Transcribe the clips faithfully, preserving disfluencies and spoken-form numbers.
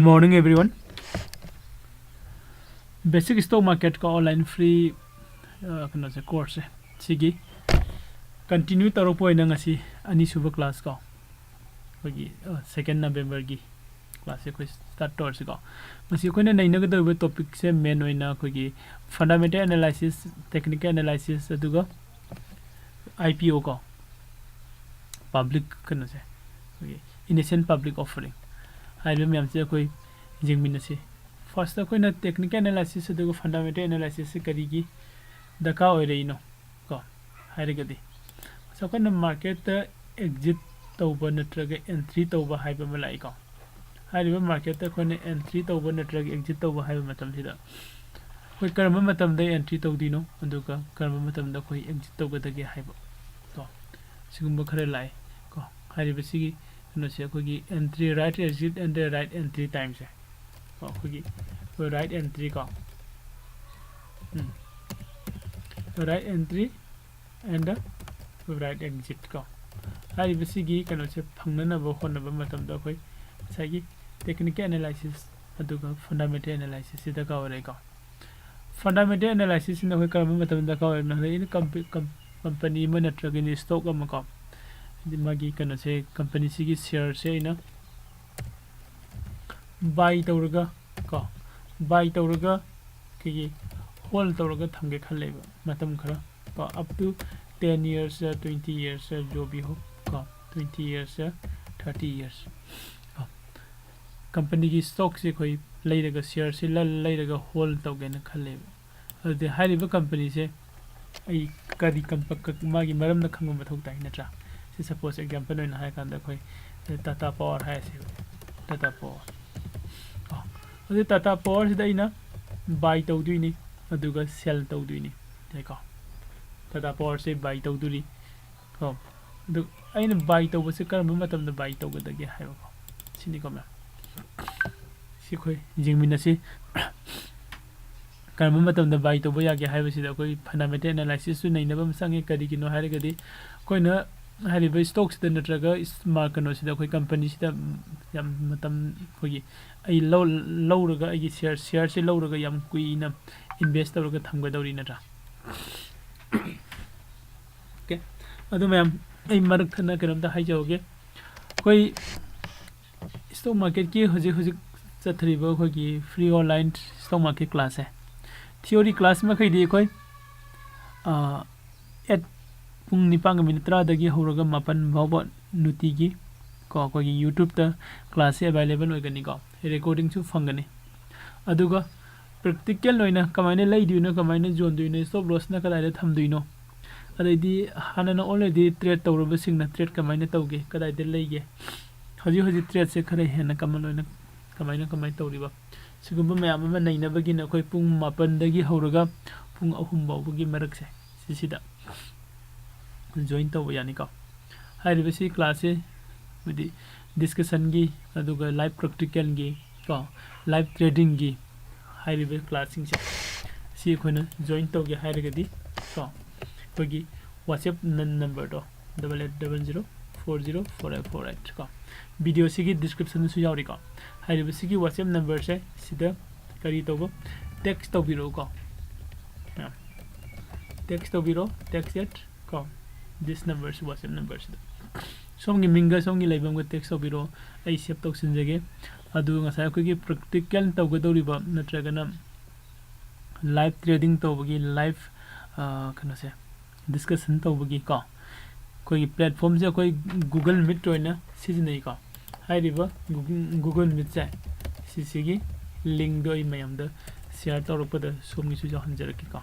Morning everyone. Basic stock market ꯀꯣ online free ꯀꯩꯅꯣꯁꯦ, course ꯁꯦ ꯁꯤꯒꯤ continue ꯇꯧꯔꯛꯄ ꯑꯣꯏꯅ ꯉꯁꯤ ꯑꯅꯤꯁꯨꯕ class ꯀꯣ, ꯑꯩꯈꯣꯏꯒꯤ second November ꯒꯤ class ꯁꯦ ꯑꯩꯈꯣꯏ start ꯇꯧꯔꯁꯤꯀꯣ꯫ ꯉꯁꯤ ꯑꯩꯈꯣꯏꯅ ꯅꯩꯅꯒꯗꯧꯔꯤꯕ topic ꯁꯦ main ꯑꯣꯏꯅ ꯑꯩꯈꯣꯏꯒꯤ fundamental analysis, technical analysis, ꯑꯗꯨꯒ I P O ꯀꯣ, public ꯀꯩꯅꯣꯁꯦ, ꯑꯩꯈꯣꯏꯒꯤ initial public offering ꯍꯥꯏꯔꯤꯕ ꯃꯌꯥꯝꯁꯦ ꯑꯩꯈꯣꯏ ꯌꯦꯡꯃꯤꯟꯅꯁꯤ꯫ First ꯑꯩꯈꯣꯏꯅ technical analysis ꯑꯗꯨꯒ fundamental analysis ꯁꯤ ꯀꯔꯤꯒꯤ ꯗꯔꯀꯥꯔ ꯑꯣꯏꯔꯛꯏꯅꯣ ꯀꯣ ꯍꯥꯏꯔꯒꯗꯤ, ꯑꯩꯈꯣꯏꯅ market ꯇ exit ꯇꯧꯕ ꯅꯠꯇ꯭ꯔꯒ entry ꯇꯧꯕ ꯍꯥꯏꯕ ꯑꯃ ꯂꯥꯛꯏꯀꯣ꯫ ꯍꯥꯏꯔꯤꯕ market ꯇ ꯑꯩꯈꯣꯏꯅ entry ꯇꯧꯕ ꯅꯠꯇ꯭ꯔꯒ exit ꯇꯧꯕ ꯍꯥꯏꯕ ꯃꯇꯝꯁꯤꯗ ꯑꯩꯈꯣꯏ ꯀꯔꯝꯕ ꯃꯇꯝꯗ entry ꯇꯧꯗꯣꯏꯅꯣ, ꯑꯗꯨꯒ ꯀꯔꯝꯕ ꯃꯇꯝꯗ ꯑꯩꯈꯣꯏ exit ꯇꯧꯒꯗꯒꯦ ꯍꯥꯏꯕ ꯀꯣ, ꯁꯤꯒꯨꯝꯕ ꯈꯔ ꯂꯥꯛꯑꯦ ꯀꯣ꯫ ꯍꯥꯏꯔꯤꯕꯁꯤꯒꯤ ꯀꯩꯅꯣꯁꯦ ꯑꯩꯈꯣꯏꯒꯤ entry, right exit and the right entry time ꯁꯦ ꯀꯣ, ꯑꯩꯈꯣꯏꯒꯤ right entry ꯀꯣ, ꯎꯝ, right entry and right exit ꯀꯣ꯫ ꯍꯥꯏꯔꯤꯕꯁꯤꯒꯤ ꯀꯩꯅꯣꯁꯦ ꯐꯪꯅꯅꯕ ꯍꯣꯠꯅꯕ ꯃꯇꯝꯗ ꯑꯩꯈꯣꯏ ꯉꯁꯥꯏꯒꯤ technical analysis ꯑꯗꯨꯒ fundamental analysis ꯁꯤ ꯗꯔꯀꯥꯔ ꯑꯣꯏꯔꯦꯀꯣ꯫ Fundamental analysis ꯁꯤꯅ ꯑꯩꯈꯣꯏ ꯀꯔꯝꯕ ꯃꯇꯝꯗ ꯗꯔꯀꯥꯔ ꯑꯣꯏꯔꯤꯅꯣ ꯍꯥꯏꯔꯗꯤ, ꯑꯩꯅ ꯀꯝꯄ-, ꯀꯝ-, company ꯑꯃ ꯅꯠꯇ꯭ꯔꯒ ꯑꯩꯅ stock ꯑꯃ ꯀꯣ, ꯍꯥꯏꯗꯤ ꯃꯥꯒꯤ ꯀꯩꯅꯣꯁꯦ, company ꯁꯤꯒꯤ share ꯁꯦ ꯑꯩꯅ buy ꯇꯧꯔꯒ ꯀꯣ, buy ꯇꯧꯔꯒ ꯑꯩꯈꯣꯏꯒꯤ hold ꯇꯧꯔꯒ ꯊꯝꯒꯦ ꯈꯜꯂꯦꯕ ꯃꯇꯝ ꯈꯔ ꯀꯣ, up to ten years, twenty years, जो भी हो ꯀꯣ, twenty years, thirty years ꯀꯣ꯫ Company ꯒꯤ stock ꯁꯦ ꯑꯩꯈꯣꯏ ꯂꯩꯔꯒ, share ꯁꯦ ꯂ-, ꯂꯩꯔꯒ hold ꯇꯧꯒꯦꯅ ꯈꯜꯂꯦꯕ꯫ ꯑꯗꯨꯗꯤ ꯍꯥꯏꯔꯤꯕ company ꯁꯦ ꯑꯩ ꯀꯔꯤ ꯀꯝꯄ-, ꯀ-, ꯃꯥꯒꯤ ꯃꯔꯝꯗ ꯈꯪꯕ ꯃꯊꯧ ꯇꯥꯏ, ꯅꯠꯇ꯭ꯔꯥ? ꯁꯤ suppose example ꯑꯣꯏꯅ ꯍꯥꯏꯔꯀꯥꯟꯗ ꯑꯩꯈꯣꯏ Tata Power ꯍꯥꯏꯔꯁꯦꯕ, Tata Power ꯀꯣ꯫ ꯑꯗꯨ Tata Power ꯁꯤꯗ ꯑꯩꯅ buy ꯇꯧꯗꯣꯏꯅꯤ, ꯑꯗꯨꯒ sell ꯇꯧꯗꯣꯏꯅꯤ, ꯌꯥꯏꯀꯣ? Tata Power ꯁꯦ buy ꯇꯧꯗꯣꯔꯤ ꯀꯣ꯫ ꯑꯗꯨ ꯑꯩꯅ buy ꯇꯧꯕꯁꯦ ꯀꯔꯝꯕ ꯃꯇꯝꯗ buy ꯇꯧꯒꯗꯒꯦ ꯍꯥꯏꯕꯀꯣ, ꯁꯤꯅꯤꯀꯣ ꯃꯌꯥꯝ꯫ ꯁꯤ ꯑꯩꯈꯣꯏ ꯌꯦꯡꯃꯤꯟꯅꯁꯤ꯫ ꯀꯔꯝꯕ ꯃꯇꯝꯗ buy ꯇꯧꯕ ꯌꯥꯒꯦ ꯍꯥꯏꯕꯁꯤꯗ ꯑꯩꯈꯣꯏ fundamental analysis ꯁꯨ ꯅꯩꯅꯕ ꯑꯃ ꯆꯪꯉꯤ꯫ ꯀꯔꯤꯒꯤꯅꯣ ꯍꯥꯏꯔꯒꯗꯤ ꯑꯩꯈꯣꯏꯅ ꯍꯥꯏꯔꯤꯕ ꯏꯁꯇꯣꯛꯁꯤꯗ ꯅꯠꯇ꯭ꯔꯒ ꯏꯁ-, ꯃꯥ-, ꯀꯩꯅꯣꯁꯤꯗ, ꯑꯩꯈꯣꯏ ꯀꯝꯄꯅꯤꯁꯤꯗ ꯌꯥꯝ ꯃꯇꯝ, ꯑꯩꯈꯣꯏꯒꯤ ꯑꯩ ꯂꯧ-, ꯂꯧꯔꯒ, ꯑꯩꯒꯤ ꯁꯤꯌꯥꯔ, ꯁꯤꯌꯥꯔꯁꯦ ꯂꯧꯔꯒ ꯌꯥꯝ ꯀꯨꯏꯅ ꯏꯟꯚꯦꯁ ꯇꯧꯔꯒ ꯊꯝꯒꯗꯧꯔꯤ ꯅꯠꯇ꯭ꯔꯥ? ꯑꯣꯀꯦ, ꯑꯗꯨ ꯃꯌꯥꯝ, ꯑꯩ ꯃꯔꯛ ꯊꯠꯅ ꯀꯩꯅꯣꯝꯇ ꯍꯥꯏꯖꯍꯧꯒꯦ꯫ ꯑꯩꯈꯣꯏ ꯏꯁꯇꯣꯛ ꯃꯥꯔꯀꯦꯠꯀꯤ ꯍꯧꯖꯤꯛ ꯍꯧꯖꯤꯛ ꯆꯠꯊꯔꯤꯕ ꯑꯩꯈꯣꯏꯒꯤ ꯐ꯭ꯔꯤ ꯑꯣꯟꯂꯥꯏꯟ ꯏꯁꯇꯣꯛ ꯃꯥꯔꯀꯦꯠ ꯀ꯭ꯂꯥꯁꯁꯦ, ꯊꯤꯑꯣꯔꯤ ꯀ꯭ꯂꯥꯁ ꯃꯈꯩꯗꯤ ꯑꯩꯈꯣꯏ, ꯑ, ꯑꯦꯠ, ꯄꯨꯡ ꯅꯤꯄꯥꯟꯒ ꯃꯤꯅꯤꯠ ꯇꯔꯥꯗꯒꯤ ꯍꯧꯔꯒ ꯃꯥꯄꯟ ꯐꯥꯎꯕ ꯅꯨꯡꯇꯤꯒꯤ ꯀꯣ, ꯑꯩꯈꯣꯏꯒꯤ ꯌꯨꯇ꯭ꯌꯨꯕꯇ ꯀ꯭ꯂꯥꯁꯁꯦ ꯑꯦꯚꯥꯏꯂꯦꯕꯜ ꯑꯣꯏꯒꯅꯤꯀꯣ, ꯔꯦꯀꯣꯔꯗꯤꯡꯁꯨ ꯐꯪꯒꯅꯤ꯫ ꯑꯗꯨꯒ ꯄ꯭ꯔꯦꯛꯇꯤꯀꯦꯜ ꯑꯣꯏꯅ ꯀꯃꯥꯏꯅ ꯂꯩꯗꯣꯏꯅꯣ, ꯀꯃꯥꯏꯅ ꯌꯣꯟꯗꯣꯏꯅꯣ, ꯏꯁꯇꯣꯞ ꯂꯣꯁꯅ ꯀꯗꯥꯏꯗ ꯊꯝꯗꯣꯏꯅꯣ, ꯑꯗꯩꯗꯤ ꯍꯥꯟꯅꯅ ꯑꯣꯜꯔꯦꯗꯤ ꯇ꯭ꯔꯦꯠ ꯇꯧꯔꯕꯁꯤꯡꯅ ꯇ꯭ꯔꯦꯠ ꯀꯃꯥꯏꯅ ꯇꯧꯒꯦ, ꯀꯗꯥꯏꯗ ꯂꯩꯒꯦ, ꯍꯧꯖꯤꯛ ꯍꯧꯖꯤꯛ ꯇ꯭ꯔꯦꯠꯁꯦ ꯈꯔ ꯍꯦꯟꯅ ꯀꯃꯟ ꯑꯣꯏꯅ ꯀꯃꯥꯏꯅ, ꯀꯃꯥꯏꯅ ꯇꯧꯔꯤꯕ, ꯁꯤꯒꯨꯝꯕ ꯃꯌꯥꯝ ꯑꯃ ꯅꯩꯅꯕꯒꯤꯅ ꯑꯩꯈꯣꯏ ꯄꯨꯡ ꯃꯥꯄꯟꯗꯒꯤ ꯍꯧꯔꯒ ꯄꯨꯡ ꯑꯍꯨꯝ ꯐꯥꯎꯕꯒꯤ ꯃꯔꯛꯁꯦ, ꯁꯤꯁꯤꯗ ꯖꯣꯏꯟ ꯇꯧꯕ ꯌꯥꯅꯤꯀꯣ꯫ ꯍꯥꯏꯔꯤꯕꯁꯤ ꯀ꯭ꯂꯥꯁꯁꯦ ꯍꯥꯏꯗꯤ ꯗꯤꯁꯀꯁꯟꯒꯤ, ꯑꯗꯨꯒ ꯂꯥꯏꯐ ꯄ꯭ꯔꯦꯛꯇꯤꯀꯦꯜꯒꯤ ꯀꯣ, ꯂꯥꯏꯐ ꯇ꯭ꯔꯦꯗꯤꯡꯒꯤ ꯍꯥꯏꯔꯤꯕ ꯀ꯭ꯂꯥꯁꯁꯤꯡꯁꯦ, ꯁꯤ ꯑꯩꯈꯣꯏꯅ ꯖꯣꯏꯟ ꯇꯧꯒꯦ ꯍꯥꯏꯔꯒꯗꯤ ꯀꯣ, ꯑꯩꯈꯣꯏꯒꯤ WhatsApp ꯅ-, ꯅꯝꯕꯔꯗꯣ double eight double zero four zero four eight four eight ꯀꯣ, ꯚꯤꯗꯤꯑꯣꯁꯤꯒꯤ ꯗꯤꯁꯀ꯭ꯔꯤꯞꯁꯟꯗꯁꯨ ꯌꯥꯎꯔꯤꯀꯣ꯫ ꯍꯥꯏꯔꯤꯕꯁꯤꯒꯤ WhatsApp ꯅꯝꯕꯔꯁꯦ ꯁꯤꯗ ꯀꯔꯤ ꯇꯧꯕ, ꯇꯦꯛꯁ ꯇꯧꯕꯤꯔꯛꯎꯀꯣ꯫ ꯇꯦꯛꯁ ꯇꯧꯕꯤꯔꯣ, text at ꯀꯣ, this number, WhatsApp ꯅꯝꯕꯔꯁꯤꯗ꯫ ꯁꯣꯝꯒꯤ ꯃꯤꯡꯒ ꯁꯣꯝꯒꯤ ꯂꯩꯐꯝꯒ ꯇꯦꯛꯁ ꯇꯧꯕꯤꯔꯣ, ꯑꯩ ꯁꯦꯞ ꯇꯧꯁꯤꯟꯖꯒꯦ꯫ ꯑꯗꯨ ꯉꯁꯥꯏ ꯑꯩꯈꯣꯏꯒꯤ ꯄ꯭ꯔꯦꯛꯇꯤꯀꯦꯜ ꯇꯧꯒꯗꯧꯔꯤꯕ ꯅꯠꯇ꯭ꯔꯒꯅ ꯂꯥꯏꯐ ꯇ꯭ꯔꯦꯗꯤꯡ ꯇꯧꯕꯒꯤ ꯂꯥꯏꯐ, ꯑ, ꯀꯩꯅꯣꯁꯦ, ꯗꯤꯁꯀꯁꯟ ꯇꯧꯕꯒꯤ ꯀꯣ, ꯑꯩꯈꯣꯏꯒꯤ ꯄ꯭ꯂꯦꯠꯐꯣꯝꯁꯦ ꯑꯩꯈꯣꯏ Google Meet ꯑꯣꯏꯅ ꯁꯤꯖꯤꯟꯅꯩꯀꯣ꯫ ꯍꯥꯏꯔꯤꯕ Google, Google Meetꯁꯦ, ꯁꯤꯁꯤꯒꯤ ꯂꯤꯡꯗꯣ ꯑꯩ ꯃꯌꯥꯝꯗ ꯁꯤꯌꯥꯔ ꯇꯧꯔꯛꯄꯗ ꯁꯣꯝꯒꯤꯁꯨ ꯌꯥꯎꯍꯟꯖꯔꯛꯀꯦꯀꯣ꯫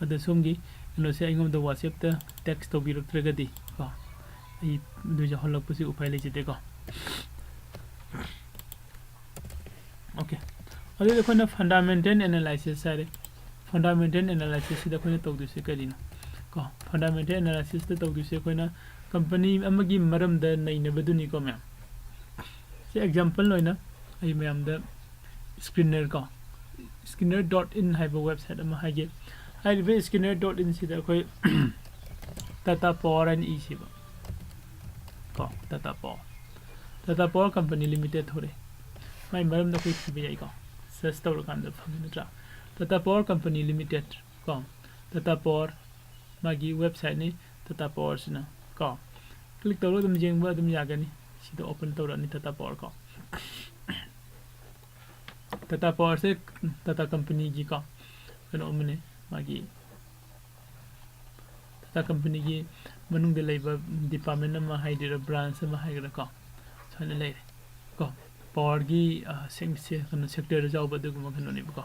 ꯑꯗ ꯁꯣꯝꯒꯤ ꯀꯩꯅꯣꯁꯦ ꯑꯩꯉꯣꯟꯗ WhatsAppꯇ ꯇꯦꯛꯁ ꯇꯧꯕꯤꯔꯛꯇ꯭ꯔꯒꯗꯤ ꯀꯣ, ꯑꯩ ꯑꯗꯨ ꯌꯥꯎꯍꯜꯂꯛꯄꯁꯤ ꯎꯄꯥꯏ ꯂꯩꯖꯗꯦꯀꯣ꯫ ꯑꯣꯀꯦ, ꯑꯗꯨꯗꯤ ꯑꯩꯈꯣꯏꯅ ꯐꯟꯗꯥꯃꯦꯟꯇꯦꯜ ꯑꯦꯅꯥꯂꯥꯏꯁꯤꯁ ꯍꯥꯏꯔꯦ꯫ ꯐꯟꯗꯥꯃꯦꯟꯇꯦꯜ ꯑꯦꯅꯥꯂꯥꯏꯁꯤꯁꯁꯤꯗ ꯑꯩꯈꯣꯏꯅ ꯇꯧꯗꯣꯏꯁꯦ ꯀꯔꯤꯅꯣ? ꯀꯣ, ꯐꯟꯗꯥꯃꯦꯟꯇꯦꯜ ꯑꯦꯅꯥꯂꯥꯏꯁꯤꯁꯇ ꯇꯧꯗꯣꯏꯁꯦ ꯑꯩꯈꯣꯏꯅ ꯀꯝꯄꯅꯤ ꯑꯃꯒꯤ ꯃꯔꯝꯗ ꯅꯩꯅꯕꯗꯨꯅꯤꯀꯣ ꯃꯌꯥꯝ꯫ ꯁꯤ ꯑꯦꯛꯖꯥꯝꯄꯜ ꯑꯣꯏꯅ ꯑꯩ ꯃꯌꯥꯝꯗ ꯁ꯭ꯀ꯭ꯔꯤꯟꯅꯔ ꯀꯣ, ꯁ꯭ꯀ꯭ꯔꯤꯟꯅꯔ ꯗꯣꯠ ꯏꯟ ꯍꯥꯏꯕ ꯋꯦꯕꯁꯥꯏꯠ ꯑꯃ ꯍꯥꯏꯒꯦ꯫ ꯍꯥꯏꯔꯤꯕ ꯁ꯭ꯀ꯭ꯔꯤꯟꯅꯔ ꯗꯣꯠ ꯏꯟꯁꯤꯗ ꯑꯩꯈꯣꯏ ꯇꯥꯇꯥ ꯄꯥꯋꯔ ꯍꯥꯏꯅ ꯏꯁꯤꯕ꯫ ꯀꯣ, Tata Power, Tata Power Company Limited ꯊꯣꯛꯂꯛꯑꯦ꯫ ꯃꯥꯏ ꯃꯔꯝꯗ ꯑꯩꯈꯣꯏ ꯊꯤꯕ ꯌꯥꯏꯀꯣ, search ꯇꯧꯔꯀꯥꯟꯗ ꯐꯪꯉꯤ ꯅꯠꯇ꯭ꯔꯥ? Tata Power Company Limited ꯀꯣ, Tata Power ꯃꯥꯒꯤ websiteꯅꯤ Tata Powerꯁꯤꯅ ꯀꯣ꯫ Click ꯇꯧꯔꯒ ꯑꯗꯨꯝ ꯌꯦꯡꯕ ꯑꯗꯨꯝ ꯌꯥꯒꯅꯤ꯫ ꯁꯤꯗ open ꯇꯧꯔꯛꯑꯅꯤ Tata Power ꯀꯣ꯫ Tata Powerꯁꯦ Tata Companyꯒꯤꯀꯣ ꯀꯩꯅꯣ ꯑꯃꯅꯦ, ꯃꯥꯒꯤ Tata Companyꯒꯤ ꯃꯅꯨꯡꯗ ꯂꯩꯕ department ꯑꯃ ꯍꯥꯏꯗꯣꯏꯔꯥ, branch ꯑꯃ ꯍꯥꯏꯒꯗ꯭ꯔꯥ ꯀꯣ, ꯁꯨꯃꯥꯏꯅ ꯂꯩꯔꯦ ꯀꯣ꯫ Powerꯒꯤ, ꯑ, sec-, se-, ꯀꯩꯅꯣ, sectorꯗ ꯌꯥꯎꯕ ꯑꯗꯨꯒꯨꯝꯕ ꯀꯩꯅꯣꯅꯦꯕꯀꯣ꯫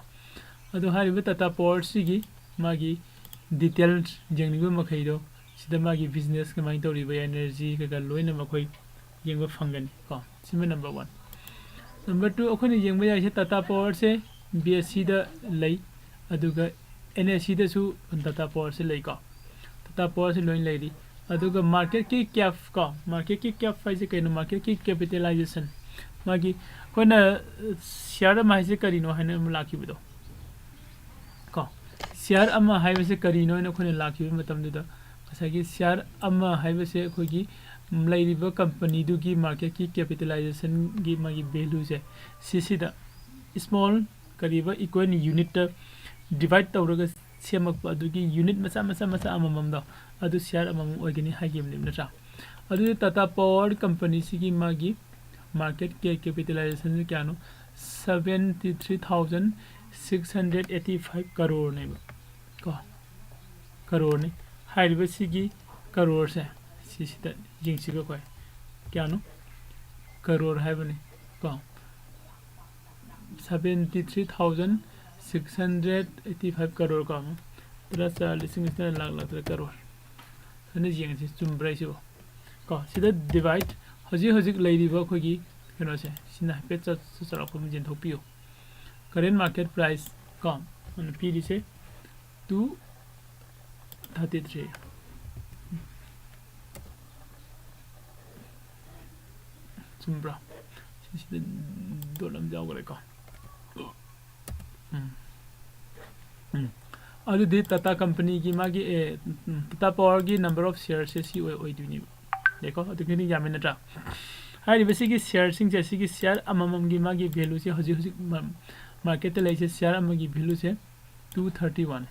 ꯑꯗꯣ ꯍꯥꯏꯔꯤꯕ Tata Powerꯁꯤꯒꯤ ꯃꯥꯒꯤ details ꯌꯦꯡꯅꯤꯡꯕ ꯃꯈꯩꯗꯣ ꯁꯤꯗ ꯃꯥꯒꯤ business ꯀꯃꯥꯏꯅ ꯇꯧꯔꯤꯕ, energy ꯀꯩꯀꯥ ꯂꯣꯏꯅ ꯃꯈꯣꯏ ꯌꯦꯡꯕ ꯐꯪꯒꯅꯤ ꯀꯣ꯫ ꯁꯤꯃ number one꯫ Number two, ꯑꯩꯈꯣꯏꯅ ꯌꯦꯡꯕ ꯌꯥꯏꯁꯦ Tata Powerꯁꯦ BSEꯗ ꯂꯩ, ꯑꯗꯨꯒ NSEꯗꯁꯨ Tata Powerꯁꯦ ꯂꯩꯀꯣ꯫ Tata Powerꯁꯦ ꯂꯣꯏ ꯂꯩꯔꯤ꯫ ꯑꯗꯨꯒ marketꯀꯤ cap ꯀꯣ, marketꯀꯤ cap ꯍꯥꯏꯁꯦ ꯀꯩꯅꯣ? Marketꯀꯤ capitalization꯫ ꯃꯥꯒꯤ ꯑꯩꯈꯣꯏꯅ share ꯑꯃ ꯍꯥꯏꯁꯦ ꯀꯔꯤꯅꯣ ꯍꯥꯏꯅ ꯑꯃ ꯂꯥꯛꯈꯤꯕꯗꯣ ꯀꯣ꯫ Share ꯑꯃ ꯍꯥꯏꯕꯁꯦ ꯀꯔꯤꯅꯣ ꯍꯥꯏꯅ ꯑꯩꯈꯣꯏꯅ ꯂꯥꯛꯈꯤꯕ ꯃꯇꯝꯗꯨꯗ, ꯉꯁꯥꯏꯒꯤ share ꯑꯃ ꯍꯥꯏꯕꯁꯦ ꯑꯩꯈꯣꯏꯒꯤ ꯂꯩꯔꯤꯕ companyꯗꯨꯒꯤ marketꯀꯤ capitalizationꯒꯤ ꯃꯥꯒꯤ valueꯁꯦ, ꯁꯤꯁꯤꯗ small ꯀꯔꯤꯕ equal unitꯇ divide ꯇꯧꯔꯒ ꯁꯦꯝꯃꯛꯄ ꯑꯗꯨꯒꯤ unit ꯃꯆꯥ ꯃꯆꯥ ꯃꯆꯥ ꯑꯃꯃꯝꯗꯣ, ꯑꯗꯨ share ꯑꯃꯃꯝ ꯑꯣꯏꯒꯅꯤ ꯍꯥꯏꯈꯤꯕꯅꯦꯕ ꯅꯠꯇ꯭ꯔꯥ? ꯑꯗꯨꯗꯤ Tata Power Companyꯁꯤꯒꯤ ꯃꯥꯒꯤ market cap capitalizationꯁꯤ ꯀꯌꯥꯅꯣ? Seventy three thousand six hundred eighty five crore ꯅꯦꯕ ꯀꯣ꯫ Crore ꯅꯤ꯫ ꯍꯥꯏꯔꯤꯕ ꯁꯤꯒꯤ crore ꯁꯦ, ꯁꯤꯁꯤꯗ ꯌꯦꯡꯁꯤꯀꯣ ꯑꯩꯈꯣꯏ꯫ ꯀꯌꯥꯅꯣ? Crore ꯍꯥꯏꯕꯅꯤ ꯀꯣ꯫ Seventy three thousand six hundred eighty five crore ꯀꯣ꯫ ꯇꯔꯥ ꯆꯥ ꯂꯤꯁꯤꯡ ꯑꯁꯤꯅ ꯂꯥꯛ ꯂꯥꯛ ꯇꯔꯦꯠ crore꯫ ꯑꯗꯨꯅ ꯌꯦꯡꯉꯁꯤ ꯆꯨꯝꯕ꯭ꯔꯥ ꯍꯥꯏꯁꯤꯕꯣ ꯀꯣ꯫ ꯁꯤꯗ divide ꯍꯧꯖꯤꯛ ꯍꯧꯖꯤꯛ ꯂꯩꯔꯤꯕ ꯑꯩꯈꯣꯏꯒꯤ ꯀꯩꯅꯣꯁꯦ, ꯁꯤꯅ ꯍꯥꯏꯐꯦꯠ ꯆꯠ-, ꯆꯠ-, ꯆꯥꯎꯔꯥꯛꯄ ꯑꯃ ꯌꯦꯟꯊꯣꯛꯄꯤꯌꯨ꯫ Current market price ꯀꯣ, ꯑꯗꯨꯅ ꯄꯤꯔꯤꯁꯦ two thirty three꯫ ꯆꯨꯝꯕ꯭ꯔꯥ? ꯁꯤꯁꯤꯗ dot ꯑꯃ ꯌꯥꯎꯈ꯭ꯔꯦꯀꯣ꯫ ꯎꯝ꯫ ꯎꯝ꯫ ꯑꯗꯨꯗꯤ Tata Companyꯒꯤ ꯃꯥꯒꯤ, ꯑꯦ, ꯎꯝ, Tata Powerꯒꯤ number of sharesꯁꯦ ꯁꯤ ꯑꯣꯏ-, ꯑꯣꯏꯗꯣꯏꯅꯦꯕ꯫ ꯌꯥꯏꯀꯣ? ꯑꯗꯨꯒꯤꯗꯤ ꯌꯥꯝꯃꯦ ꯅꯠꯇ꯭ꯔꯥ? ꯍꯥꯏꯔꯤꯕꯁꯤꯒꯤ ꯁꯤꯌꯔꯁꯤꯡꯁꯦ, ꯁꯤꯒꯤ ꯁꯤꯌꯔ ꯑꯃꯃꯝꯒꯤ ꯃꯥꯒꯤ ꯚꯦꯂꯨꯁꯦ ꯍꯧꯖꯤꯛ ꯍꯧꯖꯤꯛ ꯃꯥꯔꯀꯦꯠꯇ ꯂꯩꯔꯤꯁꯦ, ꯁꯤꯌꯔ ꯑꯃꯒꯤ ꯚꯦꯂꯨꯁꯦ ꯇꯨ ꯊꯥꯔꯇꯤ ꯋꯥꯟ